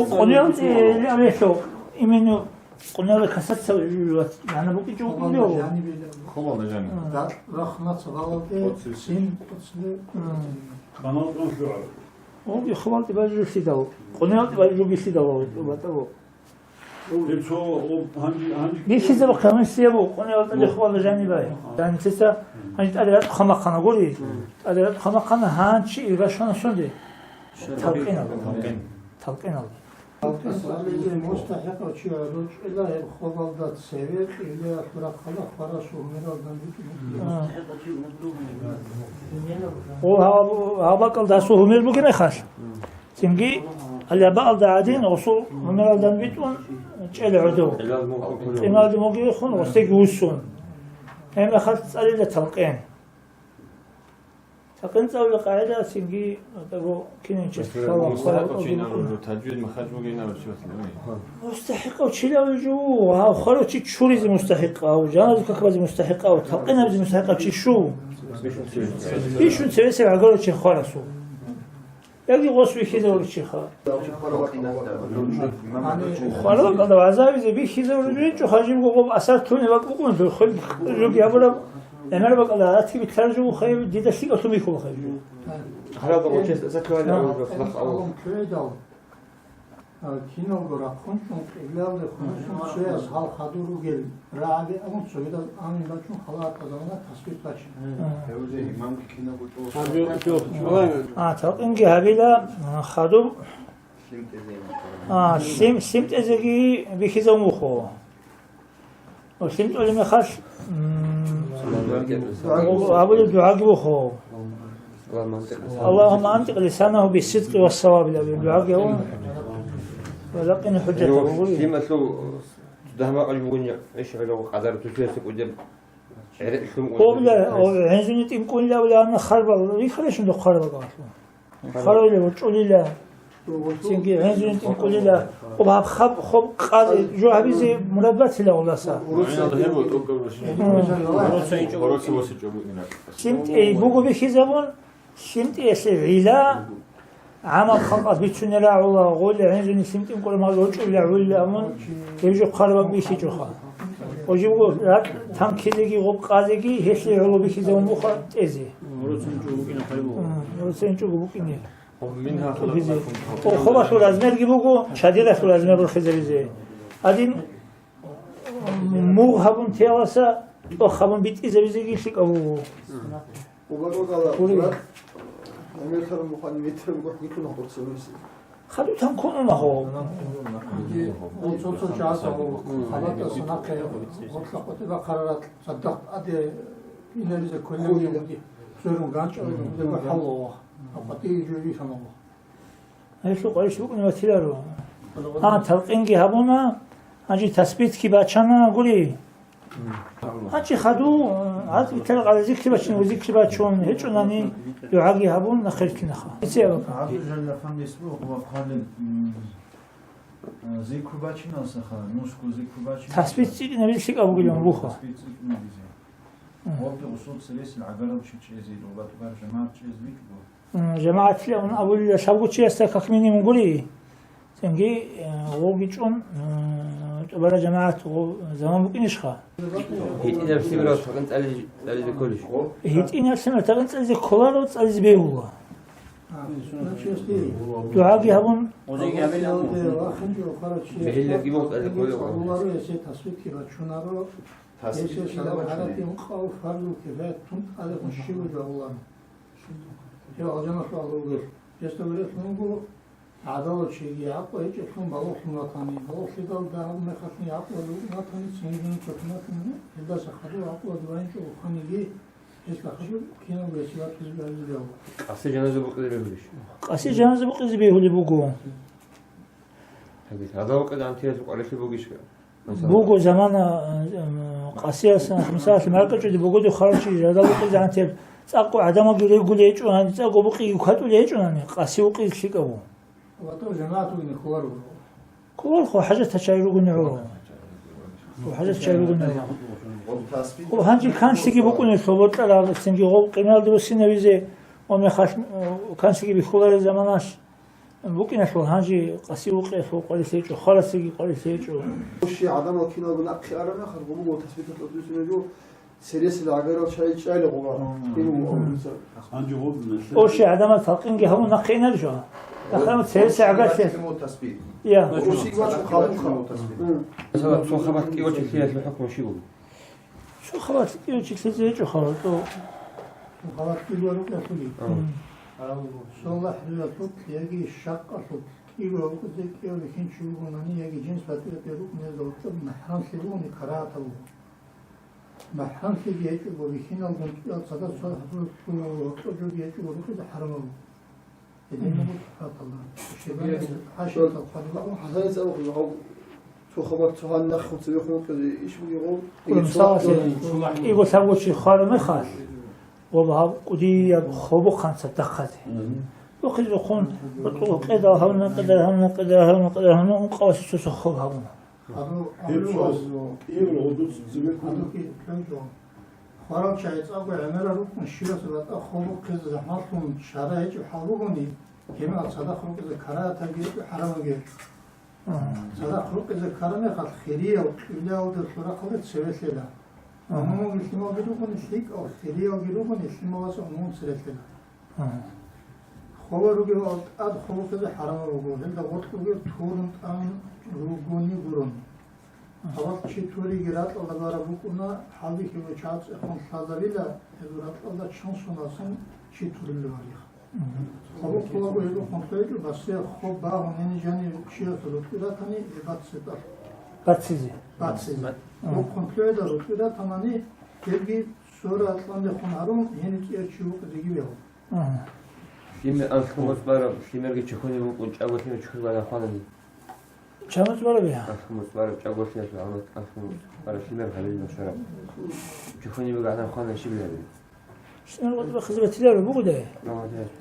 Къониял тӀе левелъо именно Къунала касаца вугев, гьанаб букӀинчӀо вукӀинчӀо. Хобалда жаниб. Рахмат гъалатӀе, син, Оги хобалтӀи бажулъидал, къунелтӀи бажулъидал батӀаво. Бихьизаб комиссия бу, къунелтӀали хобалда жанибай. Данцица гьанжи тӀаде ратӀ хамахъана гури. ТӀаде ратӀ хамахъана гьанчи иргашана сунде. Талкъинал. Талкъинал. МустахӀикъав чи ручӀила гьеб хобалда цеве кьиблаялъул рахъалда хварасул гьумерал дандечӀо. А. О, гьаб-, гьаб бакӀалда гьасул гьумер бугеб мехалъ, цинги алябаалда гӀадин гъосул гьумерал данбитӀун чӀела гӀодов. Кьималде могилехун гъосеги вуссун. Гьеб мехалъ цӀалила талкъин. Такъин цӀалула къагӀида цинги, тӀаго кинанчияс МустахӀикъав чи инарулев, таджвид махач бугин абурчи ватилан. МустахӀикъав чилавли жо, гьав хварав чи чуризе мустахӀикъав, жаназа какбазе мустахӀикъав, талкъинабизе мустахӀикъав чи щу? Бищун цевесев гӀагарав чи хварасул. Яги гъос вихьизавурав чиха. Хварав кӀалда вагӀзавизе бихьизавурав жинчӀо хажибго гъоб асар туне бакӀ букӀун, жуги абураб, гӀемер бакӀалда гьатиби таржу хайб, дида лъикӀалъун бихьула хайб. Гьарада гъочес асар тугьали абураб лахъ абу. Киналго рахъун кьун кьиблалде хунусун цояс гьал хадур ругел рагӀаби абун цогидаз амин бачун хала атӀазавана тасбихӀ бачина. Гьев же имамги киналго чӀо. А, талкъинги гьабила, а, хадуб. Лъим тӀезе иман. А, лъим, лъим тӀезеги бихьизабун бухъо. О, лъим тӀолеб мехалъ, м, абулеб дугӀаги бухъо. Аллагьумма антикъ лисанагьу биссидкъи вассаваби, абулеб дугӀаги гьабун. Ва лакъина хӀужжатагьу. Лъималъул дагьмакъал бугони, иш гӀелогъу къадар тусиялъе кӀудеб гӀерекь лъун. О, бля, о, гӀинзуни тӀинкӀунилавлаана харбал, рихаришунда харбал гьалъу. Харвила ва чӀулила. Цинги гӀинзуни тӀинкӀулила, ва гьаб хаб хоб къазе жо гьабизе мурад батила гъуласа. Гьеб тӀокӀаб рушин. Гьорцо инчӀо. Гьорцо восичӀо букӀина. ЛъимтӀей буго бихьизабун, лъимтӀиялъе гӀила, гӀамал халкъалъ бицунел рагӀула, гъули гӀинзуни лъимтӀин кӀурамал рочӀула гӀули абун, гьеб жо хъарабаб бихьичӀоха. Гъожибго ракь танкилиги гъуб къазеги гьелъие гӀоло бихьизабун буха тӀезе. Гьорцо инчӀо букӀина хъалиб буго. Гьорцо инчӀого букӀине. Хобалъул размерги буго, чадиралъул размер борхизабизе. Гьадин, мугъ гьабун теяласа, тӀох гьабун битӀизабизеги лъикӀаб буго. Гьурил. Хадув танкун уна гьо. Цо-цо чагӀаз гьабун, хабатӀаса нахъе гъоркьа къватӀиба хъарарал цадахъ тӀаде инаризе кколеб бугеб, цӀерун ганчӀараб бугеб хӀалалъ. Гьаб къватӀие жо рихьана. Гьелъул къварилъи букӀунеб батиларо. А, талкъинги гьабуна, гьанже тасбитги бачана гури. Гьанже хаду, гьаз итарал къаде зикри бачина, ва зикри бачун гьечӀунани, дугӀаги гьабун, нахъе рилълъинаха. Ице абака. Зикру бачиналсаха, нусго зикру бачиналса. Тасбит цӀикӀкӀинабизе лъикӀаб бугилан буха. Тасбит цӀикӀкӀинабизе. Мгм. Гъоркье усул цересел гӀагарал чи чӀезе, нубатӀ бар жамагӀат чӀезлъичӀго. М, жамагӀатли абун абулила, лъабго чиясда как минимум гури. Цинги, э, гъовги чӀун, э, тӀубара жамагӀат гъов заман букӀинищха? ГьитӀинаб лъимерал такъин цӀали-, цӀализе кколищ? ГьитӀинаб лъимерал такъин цӀализе кколаро, цӀализе бегьула. ДугӀаги гьабун. Бегьиллаги буго цӀализе кколеб. Гьесие шагьадат гьаракьи ункъабго фарзул кифаят тун тӀадехун щибго жагьуларо. Гьев алжаналъув вугев, гьесда вирелъун вуго гӀадалав чиги, гӀакълу гьечӀеблъун балугълъун ватани, балугълъидал дагьаб мехалъ гӀакълу букӀун ватани, цинги цохӀун ватани, гьелдаса хадув гӀакълу дивайинчӀого хваниги, гьесда хадув киналго гьесие ватизе бегьулеб буго. Къаси жаназа букъизе бегьулищ? Къаси жаназа букъизе бегьулеб буго. Гьадин, гьадав къилан тиялъул къварилъи бугищ? Буго замана, э, э, къасиясан, мисалалъе, маркӀачӀуди бугоди хварав чи, гьадав букъизегӀан теб, цӀакъго гӀадамалги регулей гьечӀунани, цӀакъго букъиги кватӀулей гьечӀунани, къаси вукъизе лъикӀаб буго. Ватав жамагӀат вугин кколаро. Кколархо, хӀажат гьачай ругони гӀо. Хо хӀажат гьачай ругони гӀо. Хо гьанже канлъиги букӀунелъул бокьараб, цинги гъов къималде буссинавизе ва мехалъ, э, канлъиги бихьуларел заманалъ. БукӀиналъул гьанже къаси вукъиялъул къварилъи гьечӀо, хварасеги къварилъи гьечӀо. Щи гӀадамал киналго нахъе араб мехалъ, гъулуго тасбиталъ тӀадвуссинаго, цересел гӀагарал чагӀи чӀайла гъуба. Мгм. Гъулуго гъулуса. Гьанже гъулгун нахъе. О, щи гӀадамал талкъинги гьабун нахъе инарищ? Нахъе цересел гӀагарал чагӀи. Тасбит. Я. Гъулусиги вачун халун халун тасбит. Мгм. Масала, цо хабат кӀиго чилъиялъул хӀукму щиб буго? Цо хабат кӀиго чилъизе гьечӀо хабар, цо. Цо хабат кӀиго рукӀиналъуги. Мгм. Гьав, цо лахӀруялъулъ яги шакъалъулъ кӀиго рукӀизе кӀиго бихьинчи вугонани яги жинс батӀи-батӀи рукӀунезда гьоркьоб махӀрамлъи бугони карагьатаб буго. МахӀрамлъиги гьечӀого, бихьиналгун кӀиял цадахъ цо хӀадур гьоркьоб жоги гьечӀого рукӀизе хӀарамаб буго. Гьединаб буго хӀатӀала. Щибаб хӀашиятал хъвалеб буго. ХӀасаница абухъе, гьав цо хабар цо гьаннахъ цебехун вукӀизе иш бугеб гъов? Кьурун саласе, кӀиго лъабго чи хвараб мехалъ, ва гьаб кӀудияб хобухъан цадахъазе. Мгм. Бухъизухъун, къедал гьавна, къедал гьавна, къедал гьавна, къедал гьавна, ункъавасе цо-цо хоб гьабуна. Гьеб чӀваз кӀиябго гъудуц цебеккун. Хварав чагӀи цӀакъго гӀемерал рукӀун, щивас батӀа хобухъизе захӀмалъун чара гьечӀеб хӀал бугони, гьебмехалъ цадахъ рукӀизе карагьатабги гьечӀо, хӀарамабги гьечӀо. Мгм. Цадахъ рукӀизе ккараб мехалъ, хириял кьиблаялде рахъалде цеве лъела. Мгм. Амма мугӀ лъималги ругони лъикӀал, хириялги ругони лъималасе умумун цере лъела. Мгм. Хобал ругеб тӀад хобухъизе хӀарамаб буго, гьелда гъоркь ругел турун тӀамун ругони гурони. Мгм. Гьабал чи туриги ракьалда бараб букӀуна, хӀалбихьи ва чагӀаз цӀехун лъазабила, гьезул ракьалда чан соналъун чи турулев гьарихъ. Мгм. Хобухъулаго гьезухъун хвечӀо, басе хоб багьун гьениб жанив чиясда рутӀи ратани, гьеб бацци тӀад. Баццизе. Баццизе. Мгм. Рухъун лъугӀида рутӀи ратанани, гьебги сура кьандехун гьарун, гьениб кӀияв чи вукъизеги вегьун. Мгм. Лъимер анлъго моцӀ бараб, лъимерги чохьониб вукӀун, чӀаго лъимер чохьоре ванахъванани. Чан моцӀ бараб я? Анлъго моцӀ бараб, чӀаго лъимер, анлъго моцӀ бараб лъимер гьабилин башараб. Чохьониб ванахъванани щиб гьабилеб? Лъимер къватӀибе хъизбе батиларо бугодай?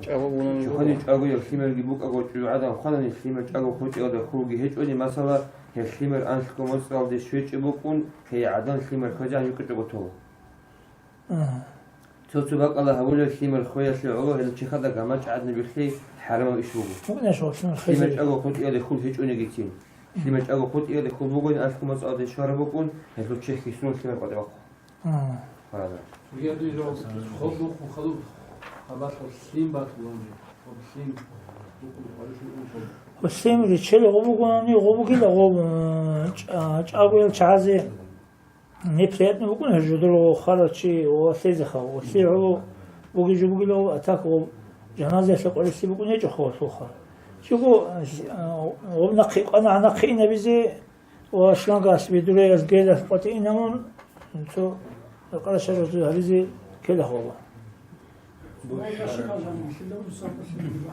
ЧӀаго гунани. Чухъани чӀагояв лъимерги букӀаго, чӀужугӀадан хъванани лъимер чӀаго къватӀиялда хьулги гьечӀони, масала, гьеб лъимер анлъго моцӀалде щвечӀеб букӀун, гьей гӀадан лъимер хвезегӀан юкъичӀого тола. Ага. Цо-цо бакӀалда гьабулеб лъимер хвеялъе гӀоло гьел чихада гамачӀ гӀадин бихьи хӀарамаб иш буго. Мукънеш ва лъимер хвезе. Лъимер чӀаго къватӀиялде хьул гьечӀониги цин. Лъимер чӀаго къватӀиялде хьул бугони анлъго моцӀалде щвараб букӀун, гьелъул чехь кисун лъимер къватӀиб бахъун. Ага. Гьарада. Бугеда жо хобухъун халу гьабалъул лъим батуланги, хоб лъим букӀун гьарушин уншал. Лъим ричел гъобугунани гъобугила гъоб, э, чӀа-, чӀагоял чагӀазе неприятно букӀун гьел жодор ва хварав чи ва лъезеха, ва лъигӀо буги жо бугила, а так гъоб жаназаялъе къварилъи букӀун гьечӀо хваллъуха. Чего, э, гъоб нахъе къвана, нахъе инабизе, Ва шлангас, ведраяс, гелас къватӀинамун, цо къаршараз гьаризе ккела хвала.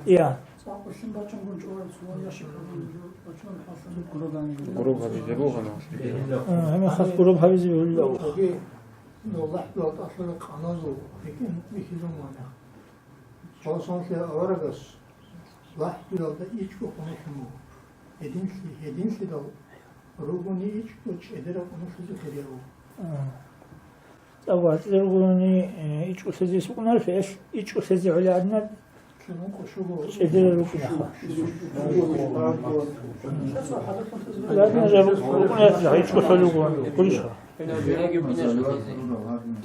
Я. Гуруб гьабизе бугана. Э, гьанна хас гуруб гьабизе бегьулила. Аллагь дуал тӀалъула къаназул, бикин, бихьизун вана. Гьалсанлъи аварагас, лагьдулалда ичӀго хъунулъун буго. Гьединлъи-, гьединлъидал ругони ичӀго чӀедераб хъунулъизе хирияв вуго. А. ТӀаб вацӀцӀи ругони, э, ичӀго лъезе сукӀунарев, ичӀго лъезе гӀолеб гӀадинаб чӀедерал рукӀинаха. Ладно, жа рукӀ-, рукӀунарев жа ичӀго лъолев вугони, гурищха?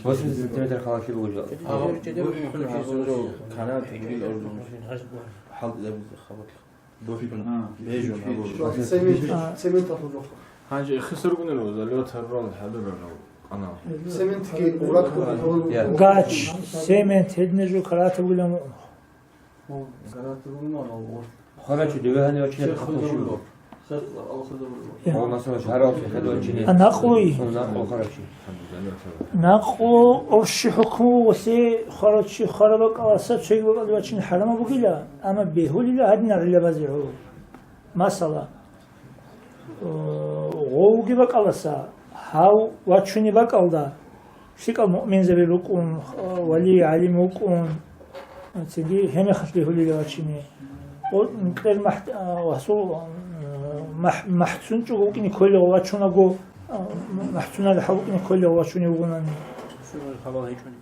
Восемьдесят сантиметр халалъи бугеб жо. Канат, хӀалтӀизабизе хабалъ. Божун, а, бежун, а, божун. Цемент, а, цемент атулухъа. Гьанже ихисар гунел ва залият гьарурал хӀадурарал къанал. Цементги урат гунел. Я. Гач, цемент, гьединаб жо карагьат бугилан. О, карагьат бугилан, о. Хварачи, дивегьани вачине хатун шиву. Хатун шиву. Я. О, масала, шагьаралъе хадур чини. А накълуй? Сон накълу хварачи. Накълу урши хӀукму вугоси хварачи хвараб бакӀаласа цоги бакӀалде вачин хӀарамаб бугила, амма бегьулила гьадинал гӀиллабазе гӀоло. Масала, э, гъов вугеб бакӀаласа, гьав вачунеб бакӀалда, лъикӀал муъминзаби рукӀун, вали-гӀалим вукӀун, цинги гьеб мехалъ бегьулила вачине. О, кьер махӀ-, а, васул, а, махӀ-, махӀцун чӀого вукӀине кколев вачунаго, а, махӀцунали хӀал вукӀине кколев вачунев вугонани. Бусурбаби хабал гьечӀони.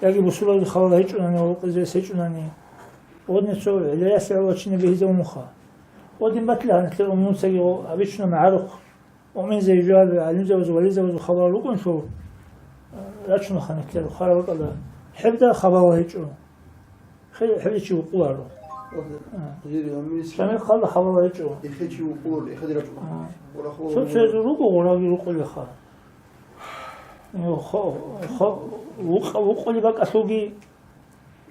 Яги бусурбаби хабал гьечӀунани, гъоркьизе гьечӀунани. Однецо гӀеларасел вачине бегьизавунха. Один батила гьанкье умумуцаги гъо-, абичӀна магӀарухъ. Муъминзаби жугьаби, гӀалимзабазул, вализабазул хабар рукӀунлъул, а, рачунаха нилъер хвараб бакӀалда. ХӀебда хабала гьечӀо. Хе-, хӀебичи вукъуларо. Озе-, А. Озири гьамилис Шамил хъалда хабала гьечӀо. Эхечи вукъуларо, эхеде рачӀуна. А. Гъура хабала Цо-, вукъуларо. Цоязе руго гъураги рукъулеха. Э, хо-, хо-, вукъ-, вукъулеб бакӀалъулги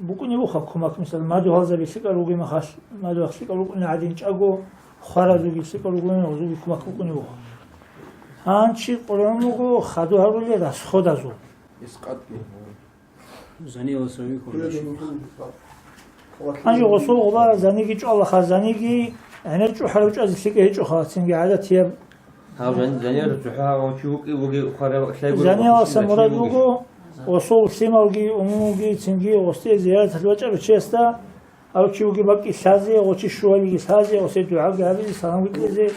БукӀунеб буха кумак, мисал, мадугьалзаби лъикӀал ругеб мехалъ, мадугьал лъикӀал рукӀунел гӀадин чӀаго, хваразулги лъикӀал ругони гъозулги кумак букӀунеб буха. Гьанчи къуран буго хадур гьарулел расходазул. Искъатги. Занияла сави хьулаш. Гьанже гъосул гъуба заниги чӀвалаха, заниги гӀемер чӀухӀарав чӀвазе лъикӀа гьечӀоха, цинги гӀадатияб Гьав жан-, жанивар цохӀо гьав чи вукӀи-, вуги хварав лъайгурав Жанияласа вукӀи мурад вугищ? Буго, гъосул лъималги, умумулги, цинги гъосие зияраталъ вачӀарав чиясда, гьав чи вуги бакӀи лъазе, гъочи щувалиги лъазе, гъосие дугӀаги гьабизе, салам витӀизе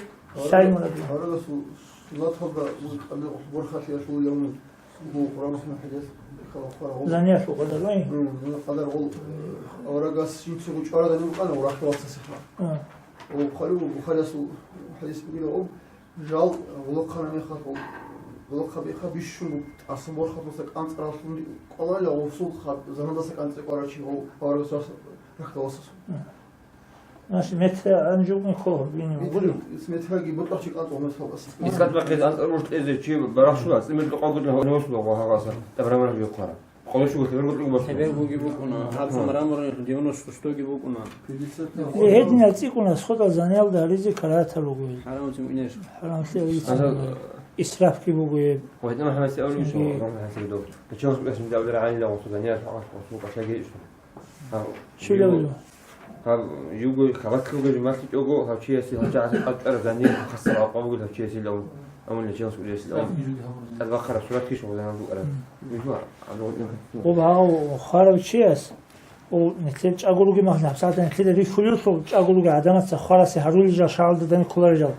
лъай мурад. Гьарагасул суннаталда вуги кьабил борхалъиялъул явмин. Бу Къуран хӀадис хварав. Жаниялъул къадар, ай? М, къадар гъол, аварагас жинцего чӀвараданин букӀана, рахӀвалцасеха. А. О, Бухари, Бухариясул хӀадис бугила об, Жал гъулухъана мехалъ, гъулухъа бихъа бищун тӀасан борхатаса кӀанцӀаралъун кӀвалалила гъусул хаб-, занадаса кӀанцӀе кӀварав чи гъов аварагас рахьдаласасун. Наш метра анжубни ккола, бини Метр-, гури. Метраги бутӀа чи кӀанцӀ гъумес халкъас. Искат бахъи анцӀар муш тӀезе чи барахшула, цӀимир тӀокъаб гъуж гьавносула гъо гьаваса, тӀабрамарав бихъара. Къоло шуго лъебер гъутӀун босун. Лъебер гуги букӀуна, гьаб мраморный девяносто, стоги букӀуна. Гьединал цӀикӀкӀун расходал заниялда гьаризе карагьатал ругел. ХӀарамцин инеш. ХӀарамлъи гьаризе. Аса исрафги бугеб. Ва гьедин ХӀамаси авлуги шо, Цинги. Ром ХӀамаси дов. Гачавас бесун давлер гӀанила гъусу заниялъ гӀанас гъусу кашаги ишун. Ха, Шилавлу. Гьаб, юго, хабалъ ругел жумалъичӀого, гьав чиясе гьанча гӀасир къачӀараб данде хасал гӀакъуба бугел гьав чиясилан, амулин чияс уриясилан. ТӀадбахъараб сурат киш гъозанал букӀараб. Мгм. Гъоб гьав хварав чияс, о, нилъер чӀаго ругел махна, гьабсагӀатда нилъеда рихьулелъул чӀаго ругел гӀадамаца хварасе гьарулел жал, шагьалда дани кколарел жал,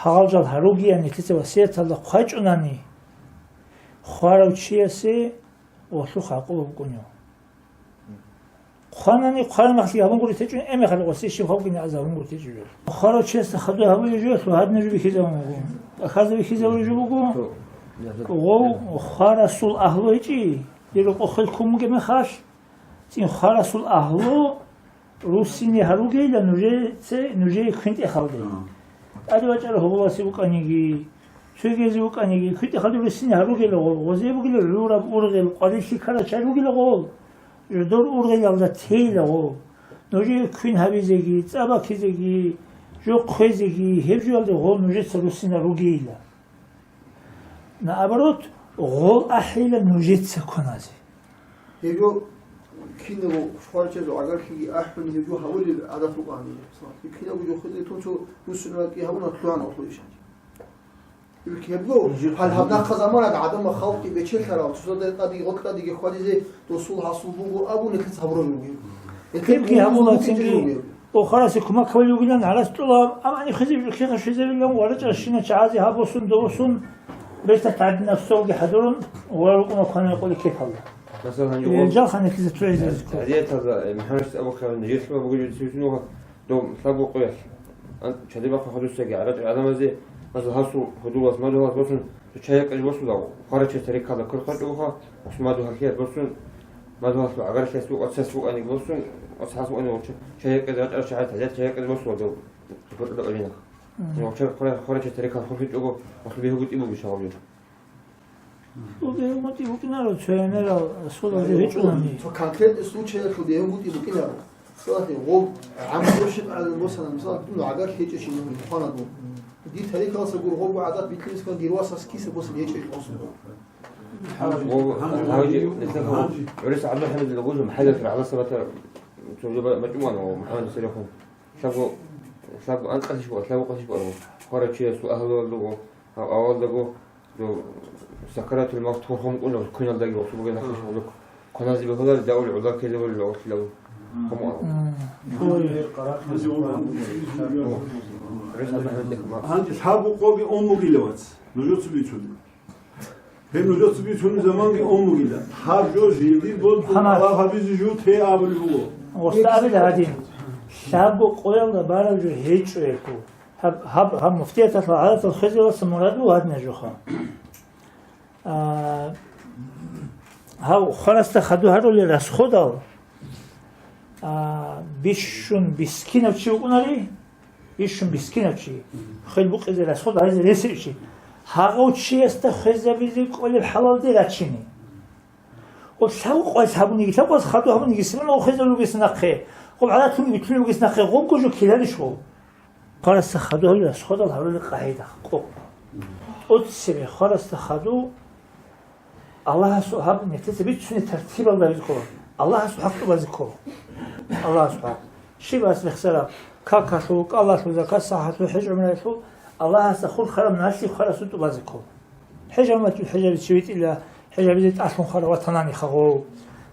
гьагъал жал гьаругеян нилъеца васияталда хъвачӀунани, хварав чиясе гъолъухъ гӀакъуба букӀунев. Хъванани, хъвараб мехалъги гьабун гури течӀун, гьеб мехалъ гъосе щиб халкъине азабун гури течӀулел. Хварав чиясда хадур гьабулеб жо, гьадинаб жо бихьизабун буго. Ахазда бихьизабулеб жо буго, гъов хварасул агьлу гьечӀи, дир рокъохъел ккун бугеб мехалъ, цин хварасул агьлу руссине гьаругейилан нужеце, нужее квен тӀехалде. ТӀаде вачӀарав гьоболасе вукӀаниги, цогизе вукӀаниги, квен тӀехалде руссине гьаругейила гъол, гъозе бугила гӀураб ургъел, къварилъи ккарал чагӀи ругила гъол. Жодор ургъелалда тейила гъол. Нужее квен гьабизеги, цӀа бакизеги, жо хъвезеги, гьеб жоялде гъол нужеца руссина ругейила. Наоборот, гъол ахӀейила нужеца кваназе. Гьеб жо кинабго шкварчазул гӀагарлъиги ахӀун, гьеб жо гьабулеб гӀадат букӀана. Кинабго жо хвезе тун цо руссина вакӀи гьабуна, лъугьана гъолъул ишан. Гьебго, гьал гьаб нахъа заманада гӀадамал халкъги бечелъарал, цоцазда тӀадеги гъоркьадеги хьвадизе досул гьасул буго абун, нилъеца гьабураб бугеб. Гьебги гьабула цинги, охарасе кумек гьабулев вугилан гӀарац тӀолаб, амма гьаниб хизе жо кигъа щвезабилан ва рачӀаращина чагӀазе гьаб босун, дов босун, бертат гӀадинаб столги хӀадурун, ва рукъуна кванай къоли кепалда. Масала, гьанже Э, гъол жалха нилъеца цо гьезазе ккола. гӀадияталда, э, МухӀаммад Абу Бакр нижерлъула бугеб, цо-цо нугьа дов лъабго къоялъ. Ан-, чади бахъун хадусаги гӀарачӀ гӀадамазе, масала, гьасул худулас, мадугьалас босун, цо чай гьекъезе босула, хварачес тарикалда кколхъачӀугоха, гьас мадугьалъиялъ босун, мадугьалъул гӀагарлъиялъ букӀа, цас букӀаниги босун, асхӀабас букӀаниги босун, чай гьекъезе вачӀарав чагӀи, тӀадегӀан чай гьекъезе босула дов, дов, дов, дов, дов, дов. Гьанже хвара-, хварачес тарикалда хурхичӀого, гьасул бегьугутӀи бугищ гьабулеб? Цо бегьугутӀи букӀинаро, цо гӀемерал расходалде гьечӀунани. Цо конкретный случаялъул бегьугутӀи букӀинаро. Салахи, гъоб гӀамру щиб гӀадин босана, мисал, дун гӀагарлъи гьечӀо чи мухӀмад хвана дун. Дир тарикалдаса гур гъобго гӀадат битлъизабун, дир васас киса босун гьечӀо чи босун. Гьанже, гъоб, гьанже, гьанже, гьанже, гьанже. ГӀурис ГӀабдулхӀамидил гъужум хӀалат гӀаласабатар цо жоба бачӀун вана МухӀаммад Салихун. Лъабго, лъабго анкьалъищ букӀа, лъабго къасищ букӀа, хварав чиясул агьлуялдаго, гьав авалдаго, дов сакаратул мавт хурхун букӀунав, квеналдаги вахъун бугел нахъе щвалухъ, кваназе бегьулари, даули гӀула ккезе гьорила гъорлъилав хъумугӀав. Гьанже лъабго къоги ун бугила, вац, нужеца бицунеб. Гьеб нужеца бицунеб заманги ун бугила. Гьаб жо жиндир бо-, Гьанаб. Аллагь гьабизе жо те абулеб буго. Гъоста абила гьадин. Лъабго къоялда бараб жо гьечӀо гьебго. Гьаб, гьаб, гьаб муфтияталъул гӀадатал хвезаласа мурад буго гьадинаб жоха. А, гьав хварасда хадур гьарулел расходал, а, бищун бискинав чи вукӀунари, бищун бискинав чи, хвел букъизе расход гьаризе ресев чи, гьагъав чиясда хвезабизе кӀолеб хӀалалде рачине. О, лъабго къоялъ гьабуниги, лъабго къоялъ хадур гьабуниги, симан хвезабулеб бугес нахъе, гъоб гӀадат гьабуниги, битулеб бугес нахъе, гъобго жо ккеларищ гъов? Хварасда хадур гьарулел расходал гьарулел къагӀида, къо-, тӀоцебе хварасда хадур Аллагьасул гьаб нилъеца бицунеб тартибалда гьабизе ккола. Аллагьасул хӀакъ тӀубазе ккола. Аллагьасул хӀакъ. Щиб ас бехсараб? Какалъул, кӀалалъул, закат-сахӀалъул, хӀеж-гӀумраялъул Аллагьасда хурхараб налъи хварасул тӀубазе ккола. ХӀеж-гӀумралъул хӀеж гьабизе чи витӀила, хӀеж гьабизе тӀалъун хварав ватанани хагъов.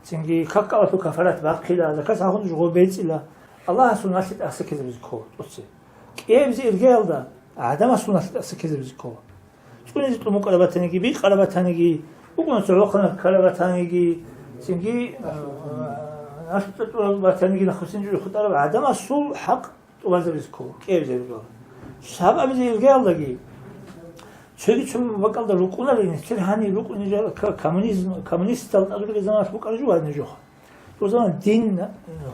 Цинги как-кӀалалъул кафарат бахъила, закат-сахӀалъул жо бецӀила. Аллагьасул налъи тӀаса ккезабизе ккола тӀоцебе. КӀиабизе иргаялда гӀадамасул налъи тӀаса ккезабизе ккола. ЦӀунизе тӀун букӀараб батаниги, бикъараб батаниги, букӀуна цо гӀолохъанал ккараб батаниги, цинги, а, а, налъи тӀатӀураб батаниги, нахъвуссин жо хутӀараб гӀадамасул хӀакъ тӀубазабизе ккола, кӀиабизе иргаялда. Лъабабизе иргаялдаги, цоги цо бакӀалда рукӀунарин, нилъер гьанир рукӀунел жал-, ка-, коммунизм, коммунистал тӀадулги заманалъ букӀараб жо гьанир жоха. Дозан дин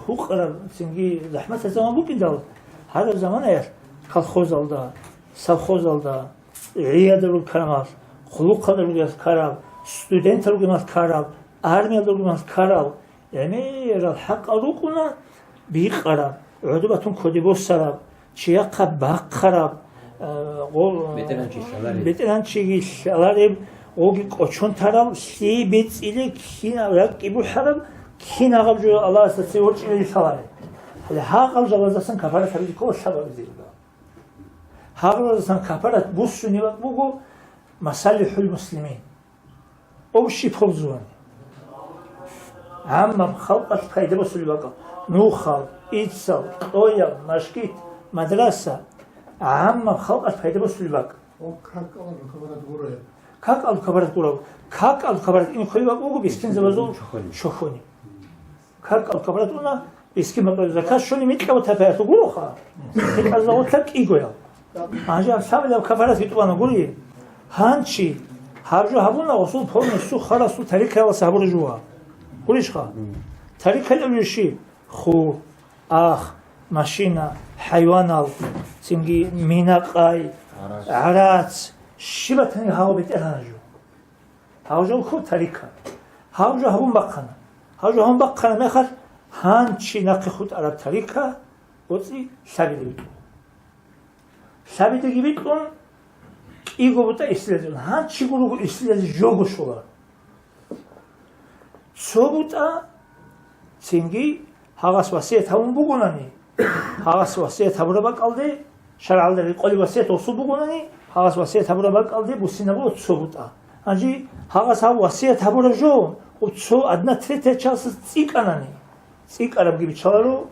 гьукъараб, цинги захӀматаб заман букӀиндал, гьараб заманаялъ колхозалда, совхозалда, гӀияда ругел карамал, хъулухъалда ругел карал, студентал ругел карал, армиялда ругел карал, гӀемерал хӀакъал рукӀуна бикъараб, гӀодобатун кодиб босараб, чияхъа бахъараб, э, гъо-, БетӀергьанчи лъалареб. БетӀергьанчиги лъалареб, гъоги кӀочон тарал, лъие бецӀилеб, кинаб ракӀги бухӀараб, кинаб гьаб жо Аллагьасда цеве ворчӀилел лъалареб. Гьагъал жалаздасан кафарат гьабизе ккола лъабабизе руго. Гьагъалаздасан кафарат буссунеб бакӀ буго масалихӀул муслимин. Общий пользование. ГӀаммаб халкъалъ пайда босулеб бакӀал. Нухал, иццал, кьоял, машгит, мадраса. ГӀаммаб халкъалъ пайда босулеб бакӀ. О, как алкабарат гурая. Как алкабарат гурав? Как алкабарат ин хвели бакӀ буго бискинзабазул чохони. Чохони. Как алкабарат уна, бискин бакӀ заказ шони микьав тапаялъу гуроха. Микьазда гъотлъа кӀигоял. Гьанже алкабарат гьитӀуана гури. Гьанчи, гьаб жо гьабуна гъусул полностью харасул тарикаяласа гьабура жува. Гурищха? Тарикаялъулищи? Ху, ах, машина, хӀайванал, цинги мина-къай, гӀарац, щибатани гьав бетӀергьана жо. Гьав жо ху тарика. Гьав жо гьабун бахъана. Гьав жо гьабун бахъана мехалъ, гьанчи нахъе хутӀараб тарика, боцӀи лъабиде битӀун. Лъабидеги битӀун, кӀиго бутӀа ислъизе. Гьанчи гурого ислъизе жого щола. Цо бутӀа цинги гьагъас васият гьабун бугонани, гьагъас васият гьабураб бакӀалде, шаргӀалда рекъолеб васият гъосул бугонани, гьагъас васият гьабураб бакӀалде буссинабула цо бутӀа. Гьанже гьагъас гьаб васият гьабураб жо, гъоб цо одна третья часть цӀикӀкӀанани, цӀикӀкӀарабги биччаларо,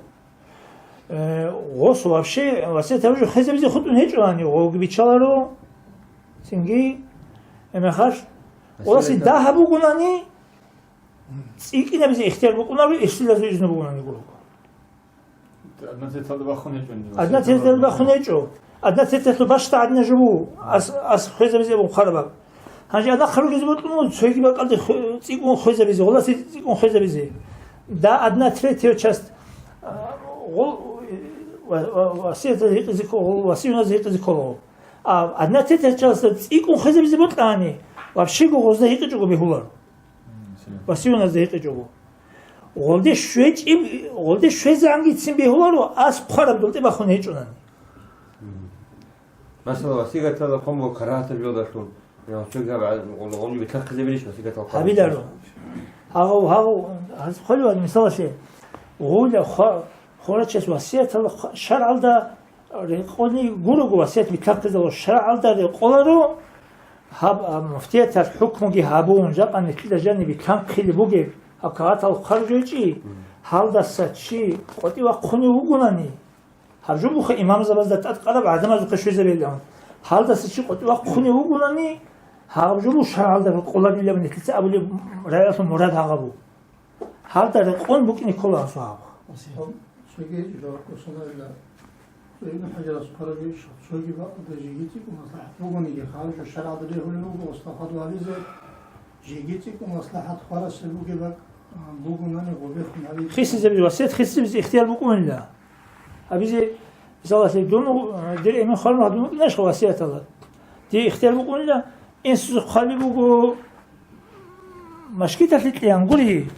Э, гъос вообще васият гьабизе хвезабизе хутӀун гьечӀони, гъоги биччаларо. Цинги, гьебмехалъ, гъоси дагьаб бугонани, цӀикӀкӀинабизе ихтияр букӀунаро, ислъизе изну бугонани гурого. Одна теталда бахун гьечӀо. Одна теталда бахун гьечӀо. Одна теталъу бащда гӀадина жубу, ас, ас хвезабизе абун хъарабаб. Гьанже адахъа ругезе бокьун, цоги бакӀалде ху-, цӀикӀкӀун хвезабизе, гъоласе цӀикӀкӀун хвезабизе. Да, одна третья часть, а, гъол, ва-, ва-, васияталда гьикъизе кко-, гъол васиюназда гьикъизе кколаго. А одна третья часть цӀикӀкӀун хвезабизе бокьани, вообще-го гъозда гьикъичӀого бегьулар. Васиюназда гьикъичӀого. Гъолде щвечӀеб-, гъолде щвезегӀангицин бегьуларо, ас хъвараб долтӀе бахун гьечӀунани. Масала, васигатала хъумго карагьатаб жолдалъун, я, цоги гьаб-, гъол-, гъолги бетахъизабилищ васигатал хъвараб? Гьабиларо. Гьагъав, гьагъав, гьаз хъвалеван, мисалалъе, гъула хва-, хварачес васиятала хъа-, шаргӀалда рекъони гурого васият бетахъизабал шаргӀалда рекъоларо, гьаб, а, муфтияталъ хӀукмуги гьабун, жакъа нилъеда жаниб бетанхъилеб бугеб гьаб кагъатал хъваржойчӀи, гьалдаса чи къватӀивахъунев вугонани, Гьаб жо буха имамзабазда тӀадкъараб гӀадамазухъе щвезабейилан. Гьалдаса чи къватӀивахъунев вугонани, гьаб жо буго шаргӀалда рекъоларилан нилъеца абулеб рагӀиялъул мурад гьагъаб буго. Гьалда рекъон букӀине ккола гьасул гьаб. Цоги жаваб ккосунарила. Цо Ибн ХӀажарас хъварабищ, цоги бакӀалда жеги цӀикӀкӀун маслахӀат бугониги, гьаб жо шаргӀалда бегьулеб буго, устахъад вализе, жеги цӀикӀкӀун маслахӀат хъварасеб бугеб бакӀ, а, бугонани гъобехун гьабизе. Хисизабизе, васият хисизабизе ихтияр букӀунила. Абизе, мисалалъе, дун, дир эмен хвармагьа дун вукӀинашха васиятала? Дие ихтияр букӀунила, инсузухъ хъваби буго, машгиталъе кьеян гури.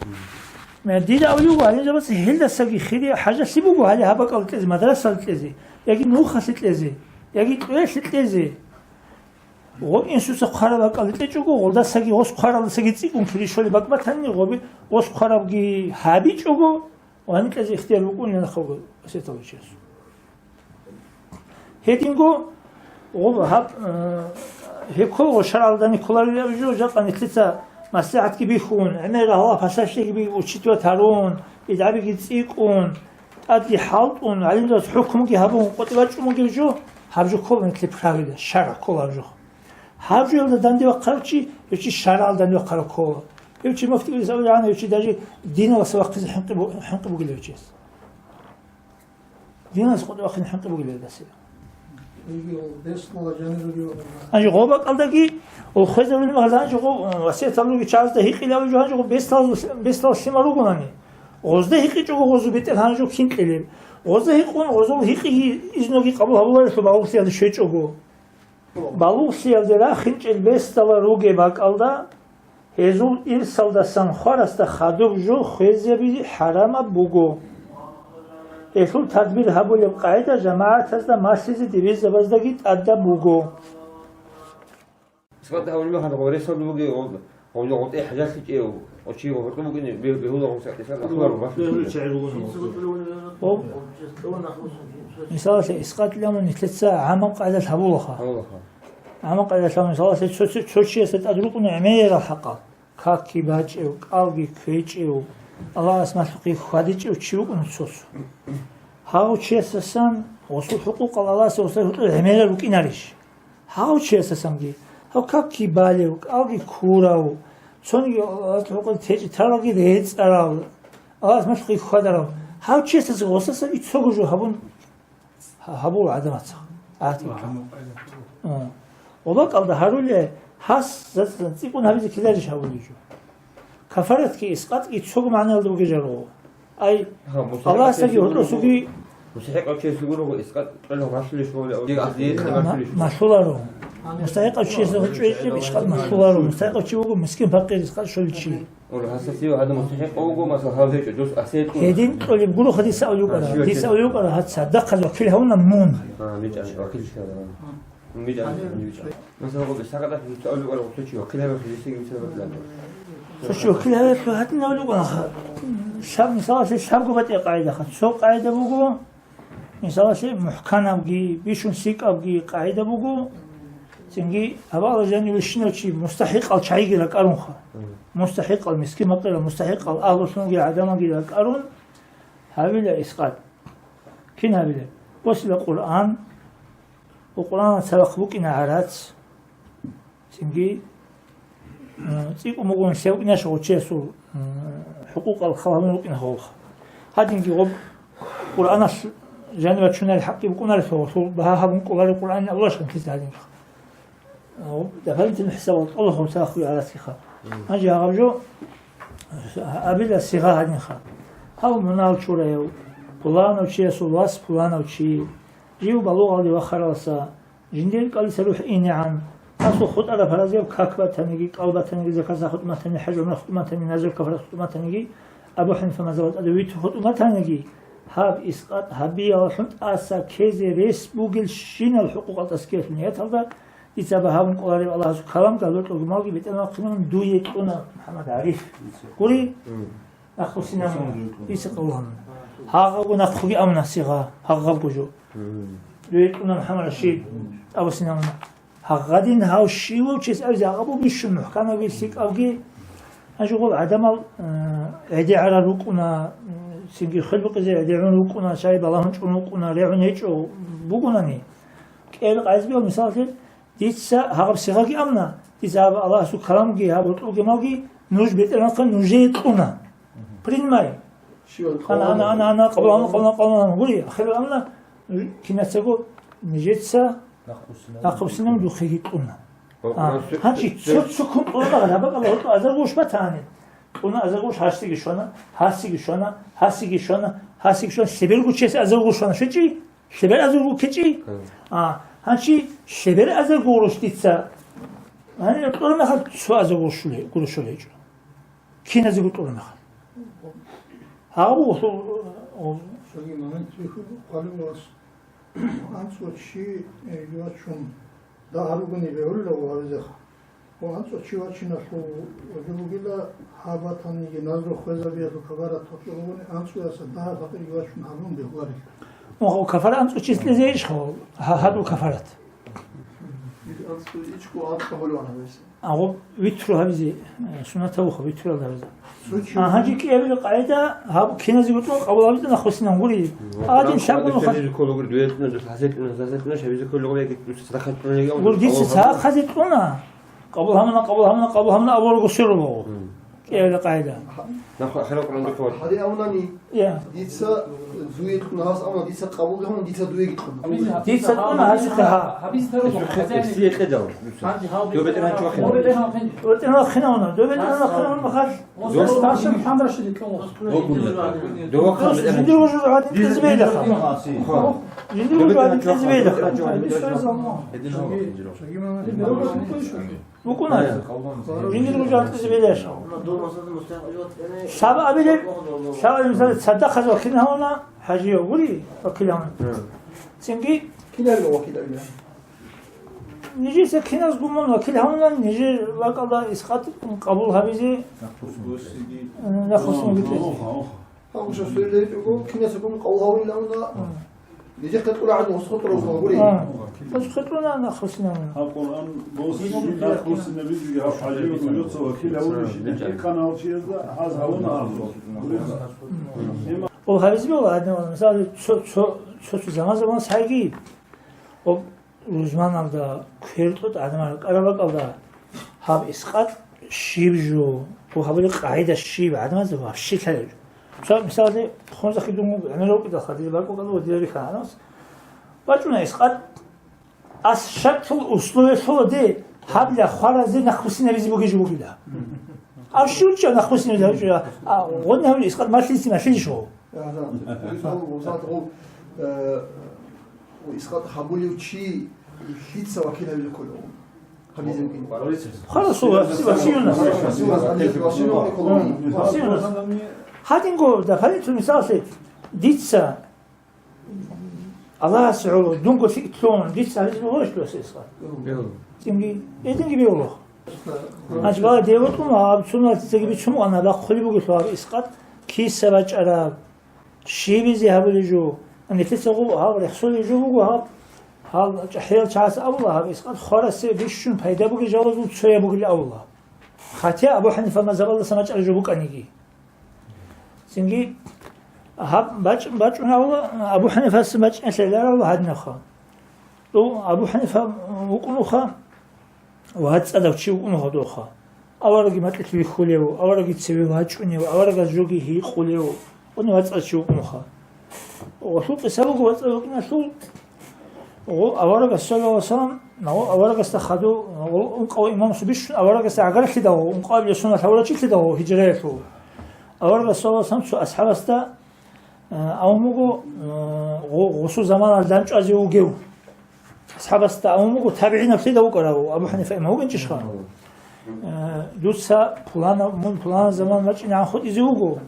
Ме, дида авлуго, гьалин жабаца гьелдасаги хири хӀажалъи буго гьале гьаб бакӀалде кьезе, мадрасалде кьезе, яги нухалъе кьезе, яги кьуялъе кьезе. Гъо инсуца хъвараб бакӀалде кьечӀого, гъолдасаги гъос хъваралдасаги цӀикӀкӀун хири щолеб бакӀ батани, гъоби гъос хъварабги гьабичӀого, Ва гьанкьезе ихтияр букӀунила нахъего васияталучияс. Гьединго, гъоб-, гьаб, э, гьеб кколго шаргӀалдани кколарилаб жо, жакъа нилъеца маслихӀатги бихьун, гӀемер гьалаб пасалъиги би-, учитывать гьарун, бидгӀабиги цӀикӀкӀун, тӀадги хӀалтӀун, гӀалимзабаз хӀукмуги гьабун, къотӀи бачӀун бугеб жо, гьаб жо ккола нилъер правила, шаргӀ ккола гьаб жо. Гьаб жоялда данде вахъарав чи, гьев чи шаргӀалда данде вахъарав ккола. Гьев чи муфтиялдаса абулеб гьанав, гьев чи даже диналдаса вахъизе хӀинкъи бу-, хӀинкъи бугилев чияс. Диналдаса къотӀи вахъине хӀинкъи бугилев гьелдаса. Иги ол бесдала жаниб бугев. Гьанже гъоб бакӀалдаги, ол хвезабулеб гьалда гьанже гъоб, э, васиятал руги чагӀазда гьикъилев жо гьанже гъоб бесдал, бесдал лъимал ругонани. Гъозда гьикъичӀого гъозу бетӀер гьанже кин кьелеб. Гъозда гьикъун, гъозул гьикъиги изноги къабул гьабуларелъул балугълъиялде щвечӀого. Балугълъиялде рахинчӀел бесдала ругеб бакӀалда, гьезул ирсалдасан хварасда хадуб жо хвезаби хӀарамаб буго. Гьелъул тадбир гьабулеб къагӀида жамагӀатазда малъизе дибирзабаздаги тӀадаб буго. Исбат гьабулеб мехалда, гъоресалда бугеб, гъо-, Гьунда гъутӀи хӀажалъичӀев, очи гъутӀи букӀине, бе-, бегьула гъусакъиса, бегьула, бегьула чагӀи ругони. Гъоб, мисалалъе, искъатӀилан нилъеца гӀамал къайдалъ гьабулаха. Гьабулаха. ГӀамал къайдалъ гьабун, мисалалъе, цо, цо, цо чиясда тӀад рукӀуна гӀемерал хӀакъал. Какги бачӀев, кӀалги кквечӀев, Аллагьас малъухъе хьвадичӀев чи вукӀуна цо-цо. Гьав чиясдасан гъосул хӀукъукъал Аллагьасе гъосда гьоркьоб гӀемерал рукӀинарищ? Гьав чиясдасанги, гьав какги балев, кӀалги ккурав, цониги Аллагьасул хӀукъалъ течӀеб таралги рецӀарав, Аллагьас малъухъе хьвадарав, гьав чиясдаса гъосдасан иццого жо гьабун гьа-, гьабула гӀадамаца. ГӀадатги. А. Ва бакӀалда гьарулел гьас зацӀцӀан цӀикӀкӀун гьабизе кидарищ гьабулеб жо? Кафаратги искъатӀги цого магӀнаялда бугеб жо гьабула. Ай, гьа, мустахӀикъав Аллагьасдаги чиясе гьоркьосулги. МустахӀикъав чиясе гуро искъатӀ кьолеб малъулищ бугеб, ма-, малъуларо. МустахӀикъав чиясе гьоркьов чӀвечӀеб искъатӀ малъуларо. МустахӀикъав чи вуго мискин-пакъир искъатӀ щолев чи. Гьасасив гьадин мустахӀикъав вуго, масала, гьав гьечӀо, дос асиятӀун. Гьедин кьолеб гуро, дица авлукъара. А, дица авлукъара, гьаца, дагьаб вакил гьавуна мун. А, мичӀан, вакил щваларан. МичӀан, мичӀан. Масала, гъоб сагадат муца авлукъара, гъоб сочи вакил гьаве, хилисиги муца вакил гьаве. Сочи вакил гьаве, гьадин авлукъана. Лъаб, мисалалъе, лъабго батӀи къагӀидаха. Цо къагӀида буго, мисалалъе, мухӀканабги, бищун лъикӀабги къагӀида буго, цинги гьабала жаниве щинав чи мустахӀикъал чагӀиги ракӀарунха. Мгм. МустахӀикъал, мискин-пакъирал, мустахӀикъал агьлулъунги гӀадамалги ракӀарун, гьабила искъатӀ. Кин гьабила? Босила Къуръан, ва Къуръаналда цадахъ букӀина гӀарац, цинги, м, цӀикӀкӀун бугони лъев инаш гъочиясул, м, хӀукъукъал хал гьабун рукӀина гъолха. Гьадинги гъоб Къуръаналъ жаниве чунарил хӀакъги букӀунарелъул, гъолъул багьа гьабун кӀолареб Къуръанин абуларищ гьанкизе гьадинги? Гьав, дополнительный хӀисабал тӀолаб гъоб цадахъ бугеб гӀарацгиха. Мгм. Гьанже гьаб жо абила сигъа гьадинха. Гьав мунагьал чураяв, пуланав чиясул вас пуланав чи, жив балугъалде вахаралса, жиндир кӀалдиса рухӀ инегӀан, асул хутӀараб фаразияб как батаниги, кӀал батаниги, закат-сахаб хутӀун батаниги, хӀаж-гӀумра хутӀун батаниги, назр-кафарат хутӀун батаниги, Абу ХӀанифа мазгьабалда тӀаде витр хутӀун батаниги, гьаб искъатӀ гьабиялъун тӀаса ккезе рес бугелщинал хӀукъукъал тӀасабиялъул нияталда, дица багьа гьабун кӀолареб Аллагьасул калам, гьалоркьоги малги бетӀермахъинавун дуе кьуна, МухӀаммад ГӀариф. Гури? Нахъбуссинавун. Дица къабул гьабуна. Гьагъабго нахъеги амуна сигъа, гьагъабго жо. Дуе кьуна, МухӀаммад РашидгӀабуссинавуна. Гьагъадин гьав щивав чияс абизе гьагъаб бищун мухӀканабги лъикӀабги. Гьанже гъол гӀадамал, э, гӀедегӀарал рукӀуна, м, цинги хвел букъизе гӀедегӀун рукӀуна, шай балагьун чӀун рукӀуна, регӀун гьечӀо бугонани. КӀел къайзбиял мисаллъи, дица гьагъаб сигъаги амна, дица гьаб Аллагьасул каламги, гьаб гьоркьоб гьалги нуж бетӀермахъе нужее кьуна. Принимай. Ана, ана, ана, ана, къабул гьабуна, къабул гьабуна, къабул гьабуна. Гури, ахирал амна, кинацаго нижеца нахъбуссинавун духъеги кьуна. А, гьанчи цо-цо ккун кьуна, гьаб Аллагьасул азар гъуш батани. Кьуна азар гъуш, гьасиги щвана, гьасиги щвана, гьасиги щвана, гьасиги щвана, лъеберго чияс азар гъуш щвана, щвечӀи? Лъебер азар гъуш ккечӀи? А, гьанчи лъебер азар гъуш дица. Гьанир кьураб мехалъ цо азар гъуш гъуро щолечӀо. Киназего кьураб мехалъ. Гьав, о, о. Цоги момент бихьун, хъалив вас анцӀго чи, э, вачун, дагь ругони бегьулила гьавизеха. Ва анцӀго чи вачиналъул вугила гьаб батаниги назру хвезабиялъул кафарат гьабулеб бугони, анцӀгояса дагь факъирги вачун гьабун бегьуларила. О, кафарат анцӀго чияс кьезе иш хал, гьа-, гьадул кафарат. АнцӀго ичӀго анцӀго гьолеван гьавизе. Агъо, витру гьабизе, э, суннат гьабуха, витру гьабизе. А, гьанже кӀиабилеб къагӀида, гьаб киназе гьоркьоб къабул гьабизе нахъбуссинавун гури. Гьадин лъабго нуха. Гур дица цадахъ хъазе кьуна. Къабул гьабуна, къабул гьабуна, къабул гьабуна абурого сверуларо. КӀиабилеб къагӀида. Нахъ ахирал Къуръан духъе вачӀа. Гьари абунани, я, дица дуе кьуна гьас, амма дица къабул гьабун, дица дуеги кьуна. Дица кьуна гьасухъе гьа. Гьабиз тару. Гьесие кьедал. Доб бетӀергьан чӀвахъина. Доб бетӀергьан хъинавуна, доб бетӀергьан хъинавуна махал. Дос старший МухӀаммад Рашид кьуна. Доб буна. Доб вахъа бетӀергьан. Жиндир гужур гьатӀизе бейдаха. Хо. Жиндир гужур гьатӀизе бейдаха. Гьедин гьава. БукӀуна. Жиндир гужур гьатӀизе бейдаша. Лъабабилеб, лъабабилеб, мисал, цадахъ хъаза вакил гьавуна, хӀажияв гури, вакил гьавуна. Цинги? Киларила вакил гьавуна? Нижеца киназго мун вакил гьавунилан, нижер бакӀалда искъат къабул гьабизе нахъвуссине вугилан. Гьанже свериличӀого киназго мун къабул гьавунилан, нижехъе тӀурагӀан гьосхо тӀураб гури. Гьосхо тӀуна нахъвуссине вугилан. Гьаб Къуръан босиги нахъвуссине вугев гьав хӀалиго йоца вакил гьавурищ, гьикъана гьав чиясда гьаз гьавуна абун. О, гьабизе бегьула гьадинал, мисалги, цо, цо, цо, цо заман-заман сайги, о, рузманалда, квер тӀутӀ гӀадамал рукӀараб бакӀалда, гьаб искъат щиб жо, о, гьабулеб къагӀида щиб, гӀадамазда вообще лъалеб жо. Цо мисалги, хунзахъе дун гӀемер вукӀидалха, дир бакӀ букӀана ва дир рихьана гӀадамаз. БачӀуна искъат, ас шартул условие лъола де, гьабила хваразе нахъвуссинабизе бугеб жо бугила. Ав щив чӀа нахъвуссинабизе гьав чӀа, а, гъодин гьабули искъат малъиси малъилищ гьав? Исхат гьабулев чи лъица вакил гьабилеб ккола? Гьабизе вукӀин. Харасу, Васиюнас. Васиюнас. Гьадинго, да, гьаниб цо мисаллъи, дица Аллагьасе гӀоло, дунго лъикӀлъун, дица гьабизе бегьулищ досесха? Цинги, гьединги бегьула. Значит, бала девотун, а суннат цеги бицун, ана бахъули бугелъул гьаб искъат, киса бачӀараб, щибизе гьабулеб жо, нилъеца гъуб гьаб рехсолеб жо буго гьаб, гьал чӀахӀиял чагӀаца абула гьаб искъат хварасе бищун пайда бугеб жалазул цояб бугилан абула. Хотя Абу ХӀанифа мазгьабалдаса бачӀараб жо букӀаниги. Цинги гьаб бачӀ-, бачӀунавла Абу ХӀанифаца бачӀиналъе лъаларав гьадинавха. Дов Абу ХӀанифа вукӀунуха ва гьацӀцӀадав чи вукӀунуха довха. Аварагги макьилъ вихьулев, аварагги цеве вачӀунев, аварагас жоги гьикъулев, гьунив вацӀцӀад чи вукӀунуха. Гъолъул къиса буго вацӀцӀад вукӀиналъул, Гъо, аварагас, саллаллагьу гӀалайгьи ва саллам, гъо, аварагасда хадув, гъо, ункъав имамас бищун аварагасда гӀагаралъидал гъо, ункъабилеб соналъ гьавурав чилъидал гъо, гьижраялъул. Аварагас, саллаллагьу гӀалайгьи ва саллам, цо асхӀабасда, э, авун буго, э, гъо-, гъосул заманалда дандчӀвазе вугев. АсхӀабасда авун буго, табигӀинаблъидал вукӀарав Абу ХӀанифа имам вугинчӀищха? Э, дуца пуланав, мун пуланаб заман вачӀинегӀан хутӀизе вуго.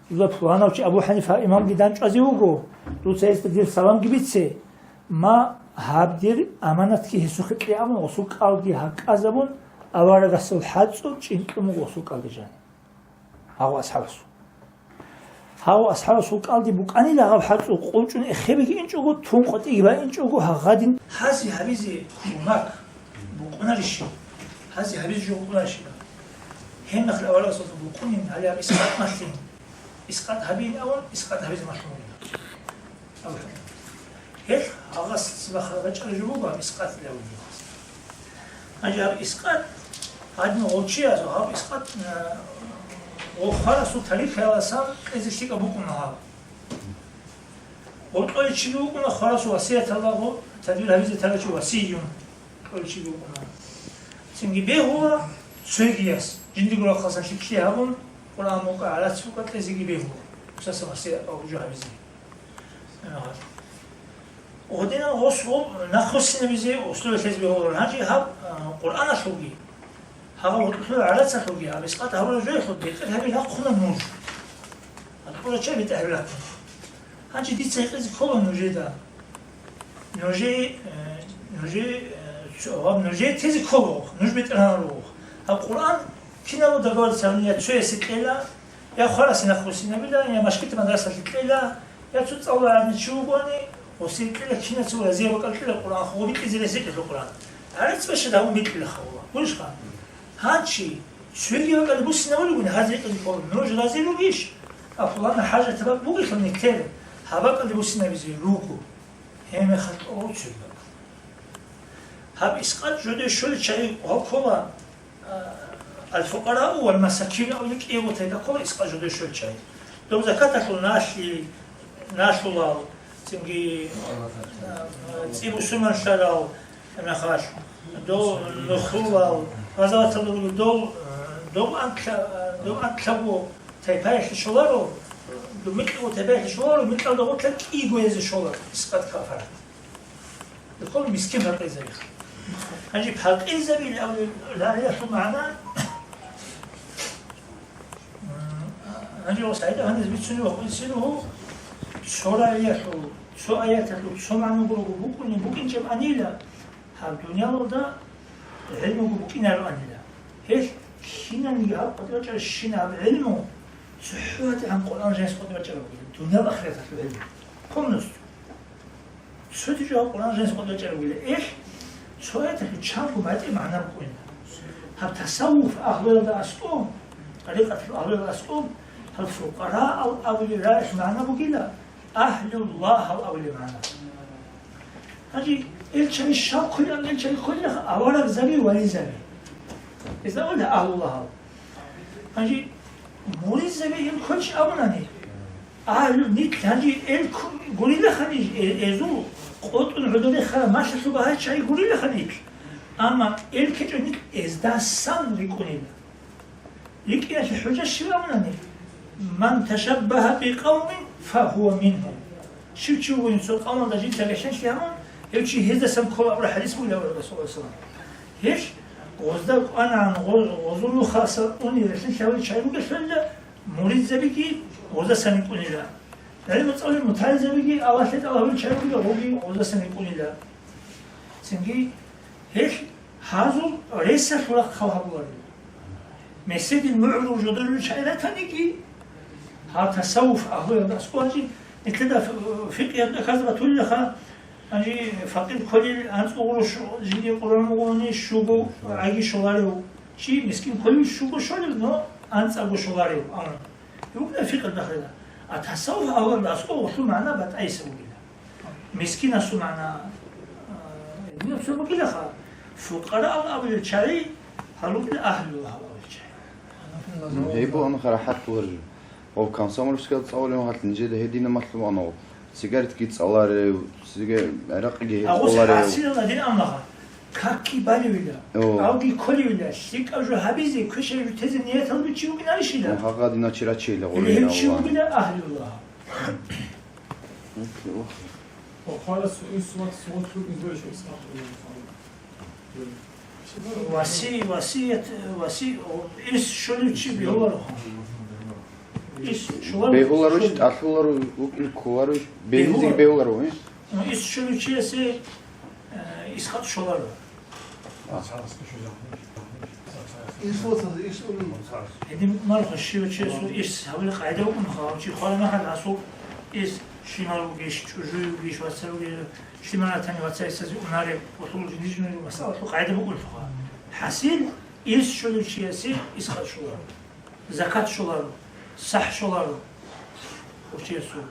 Дуда пуланав чи Абу ХӀанифа имамги дандчӀвазе вуго. Дуца гьесда дир саламги бице. Ма гьаб дир аманатги гьесухъе кье абун, гъосул кӀалги гьакъазабун, аварагасул хӀацӀу чӀинкьун буго гъосул кӀалги жаниб. Гьав асхӀабасул. Гьав асхӀабасул кӀалги букӀанила гьав хӀацӀу къулчӀун эхебиги инчӀого, тун къватӀиги баинчӀого гьагъадин. Гьази гьабизе жумак букӀунарищ? Гьази гьабизе жо букӀунарищ? Гьеб мехалъ аварагасул букӀунин, гьале гьаб искъат малъин. Искъат гьабин абун, искъат гьабизе малъун. Гьел гьагъас цебе хадуб бачӀараб жо буго гьаб искъатилан абулеб. Гьанже гьаб искъат гьадин гъов чияс гьаб искъат, э, гъов хварасул тарихаласан кьезе лъикӀаб букӀуна гьаб. Гъов кьолев чиги вукӀуна хварасул васияталда гъов тадбир гьабизе тарав чи васийюн кьолев чиги вукӀуна. Цинги бегьула цогияс, жиндирго рахъалъан лъикӀлъи гьабун, Къуръан букӀа, гӀарац букӀа кьезеги бегьула, гьесдасан васият гьабизе. Гьединал гъос гъоб нахъвуссинабизе условие лъезе бегьуларо. Гьанже гьаб, а, Къуръаналъулги, гьаб гьоркьохъулъул гӀарацалъулги, гьаб искъат гьабураб жоялъул бетӀер гьаби рахъуна нуж. Гьаб кьурача бетӀер гьаби рахъуна. Гьанже дица гьикъизе ккола нужеда. Нужее, э, нужее, э, цо-, гьаб нужее тезе ккола, нуж бетӀергьан руго. Гьаб Къуръан киналго договориться гьабуна, я цоясе кьела, я хварасе нахъвуссинабила, я машгитаб мадрасалъе кьела, я цо цӀалулареб чи вугони, гъосие кьела, кинаца разияб бакӀалда кьела Къуръан, хъугъби кьезе рес гьечӀелъул Къуръан. ГӀарацӀ бащад гьабун бикьила хавула. Гурищха? Гьанчи, цоги бакӀалде буссинабулебгуни, гьазе гьикъизе ккола, нуж рази ругищ? А пулана хӀажатаб бугелъул нилъер, гьаб бакӀалде буссинабизе руго. Гьеб мехалъ тӀогъуцеб. Гьаб искъат жоде щолел чагӀи гьал ккола, а, аль-фукъарау валь-масакин абулеб кӀиго тайпа ккола искъат жоде щолел чагӀи. Доб закаталъул налъи, налъулал, цинги, а, цӀи бусурманлъарал мехалъ, дол нухрулал, гъазаваталда руго дол, а, доб анкьа-, доб анкьабго тайпаялъе щоларо, доб микьго тайпаялъе щоларо, микьалда гъоркьа кӀиго гьезе щола искъат кафарат. Духъун мискин пакъирзабихъ. Гьанже пакъирзаби лагъиялъул магӀна, м, гьанже ва сагӀида гьаназ бицунеб ва къвецӀилугьу, цо рагӀиялъул, цо аяталъул, цо магӀна гурого букӀунеб букӀинчӀеб анила, Гьаб дуниялалда гӀилмуго букӀинароанила. Гьелъ кинабниги гьаб къватӀибе бачӀарабщинаб гӀилму цохӀо гьатӀигӀан Къуръан жинас къватӀибе бачӀараб бугила, дуниял ахираталъул гӀилму. Полностью. Цо-, цо-, цо Къуръан жинас къватӀибе бачӀараб бугила. Гьелъ цо аяталъул чанго батӀи магӀна букӀунила. Гьаб тасаввуф агьлуялда аскӀоб, тӀарикъаталъул агьлуялда аскӀоб, гьаб фукъараал абулеб рагӀи магӀна бугила, агьлуллагьал абулеб магӀна. Гьанже ил чари щал кколилан, ил чари кколилаха аварагзаби, вализаби. Гьезда абуна агьлуллагьал. Гьанже муридзаби ил кколчи абунани, агьлу нилъ гьанже ил ку-, гурилаха нилъ, э-, эзул къотӀун гӀодоре хара малъалъул багьай чари гурилаха нилъ. Амма ил ккечӀо нилъ эздасан рикӀкӀунила. РикӀкӀиналъе хӀужа щиб абунани? «Ман ташаббагьа бикъавмин, фагьува мингьум». Щив чи вугони цо къавмалда жинца релълъинлъи гьабун, гьев чи гьездасан ккола абураб хӀадис бугила аварагас, саллаллагьу гӀалайгьи ва саллам. Гьелъ гъозда кӀванагӀан гъо-, гъозул нухаса уни релълъинлъи гьабулел чагӀи ругелъулила, муридзабиги гъоздасан рикӀкӀунила. ГӀилму цӀалулел мутагӀилзабиги Аллагьлъи тӀалаб гьабулел чагӀи ругел гъоги гъоздасан рикӀкӀунила. Цинги гьелъ гьазул ресалъул рахъ хал гьабуларила. Меседил мугӀрул жодорулел чагӀи ратаниги, гьал тасаввуф агьлуялда аскӀоб гьанже, нилъеда ф-, фикъгьиялда хьаз батулилаха, гьанже факъир кколел анцӀго гъурущ жиндир Къуръан бугони щуго гӀаги щоларев, чи мискин кколев щуго щолев, но анцӀабго щоларев, амма. Юкъна фикъгьиялда хьела. А тасаввуф агьлуялда аскӀоб гъулъул магӀна батӀайса бугила. Мискинасул магӀна, а, гьединаб цо бугилаха, фукъараал абулел чагӀи, гьалукьила агьлуллагьал абулел чагӀи. Гьеб буго амма рахӀат бугеб жо. Гъов комсомольскиялда цӀалулев гьалъ нижеда гьединаб малъун ана гъов. Сигаретги цӀаларев, сига-, гӀаракъиги гьекъоларев. Гьагъус хӀасилалда дир аммаха, какги балевила, О. авги кколевила, лъикӀаб жо гьабизе, квешаб жо тезе нияталда чи вугин арищила? Гьагъадина чи рачейила Или гъоринав гьев чи вугила агьлуллагь. Окей, ох. Васи-, васият, васи-, ирс щолев чи бегьуларо. Ирс щоларо, Бегьуларо, щолев. ТӀалъуларо, вукӀин кколаро, бегьизеги Бегьуларо. бегьуларо, э? Ну, ирс щолев чиясе, э, исхъат щоларо. Гьедин мал хващи вачиясул ирс гьабули къайда букӀун хал, чи хвара махал асул ирс лъимал вугищ, чӀужу вугищ, вацал вугищ, лъимал ратани вацайсазе унареб, гъулъул жиндир-жиндир масъалалъул къайда букӀун хал. ХӀасил, ирс щолев чиясе исхъат щоларо, закат щоларо, сахӀ щоларо. Вачиясул.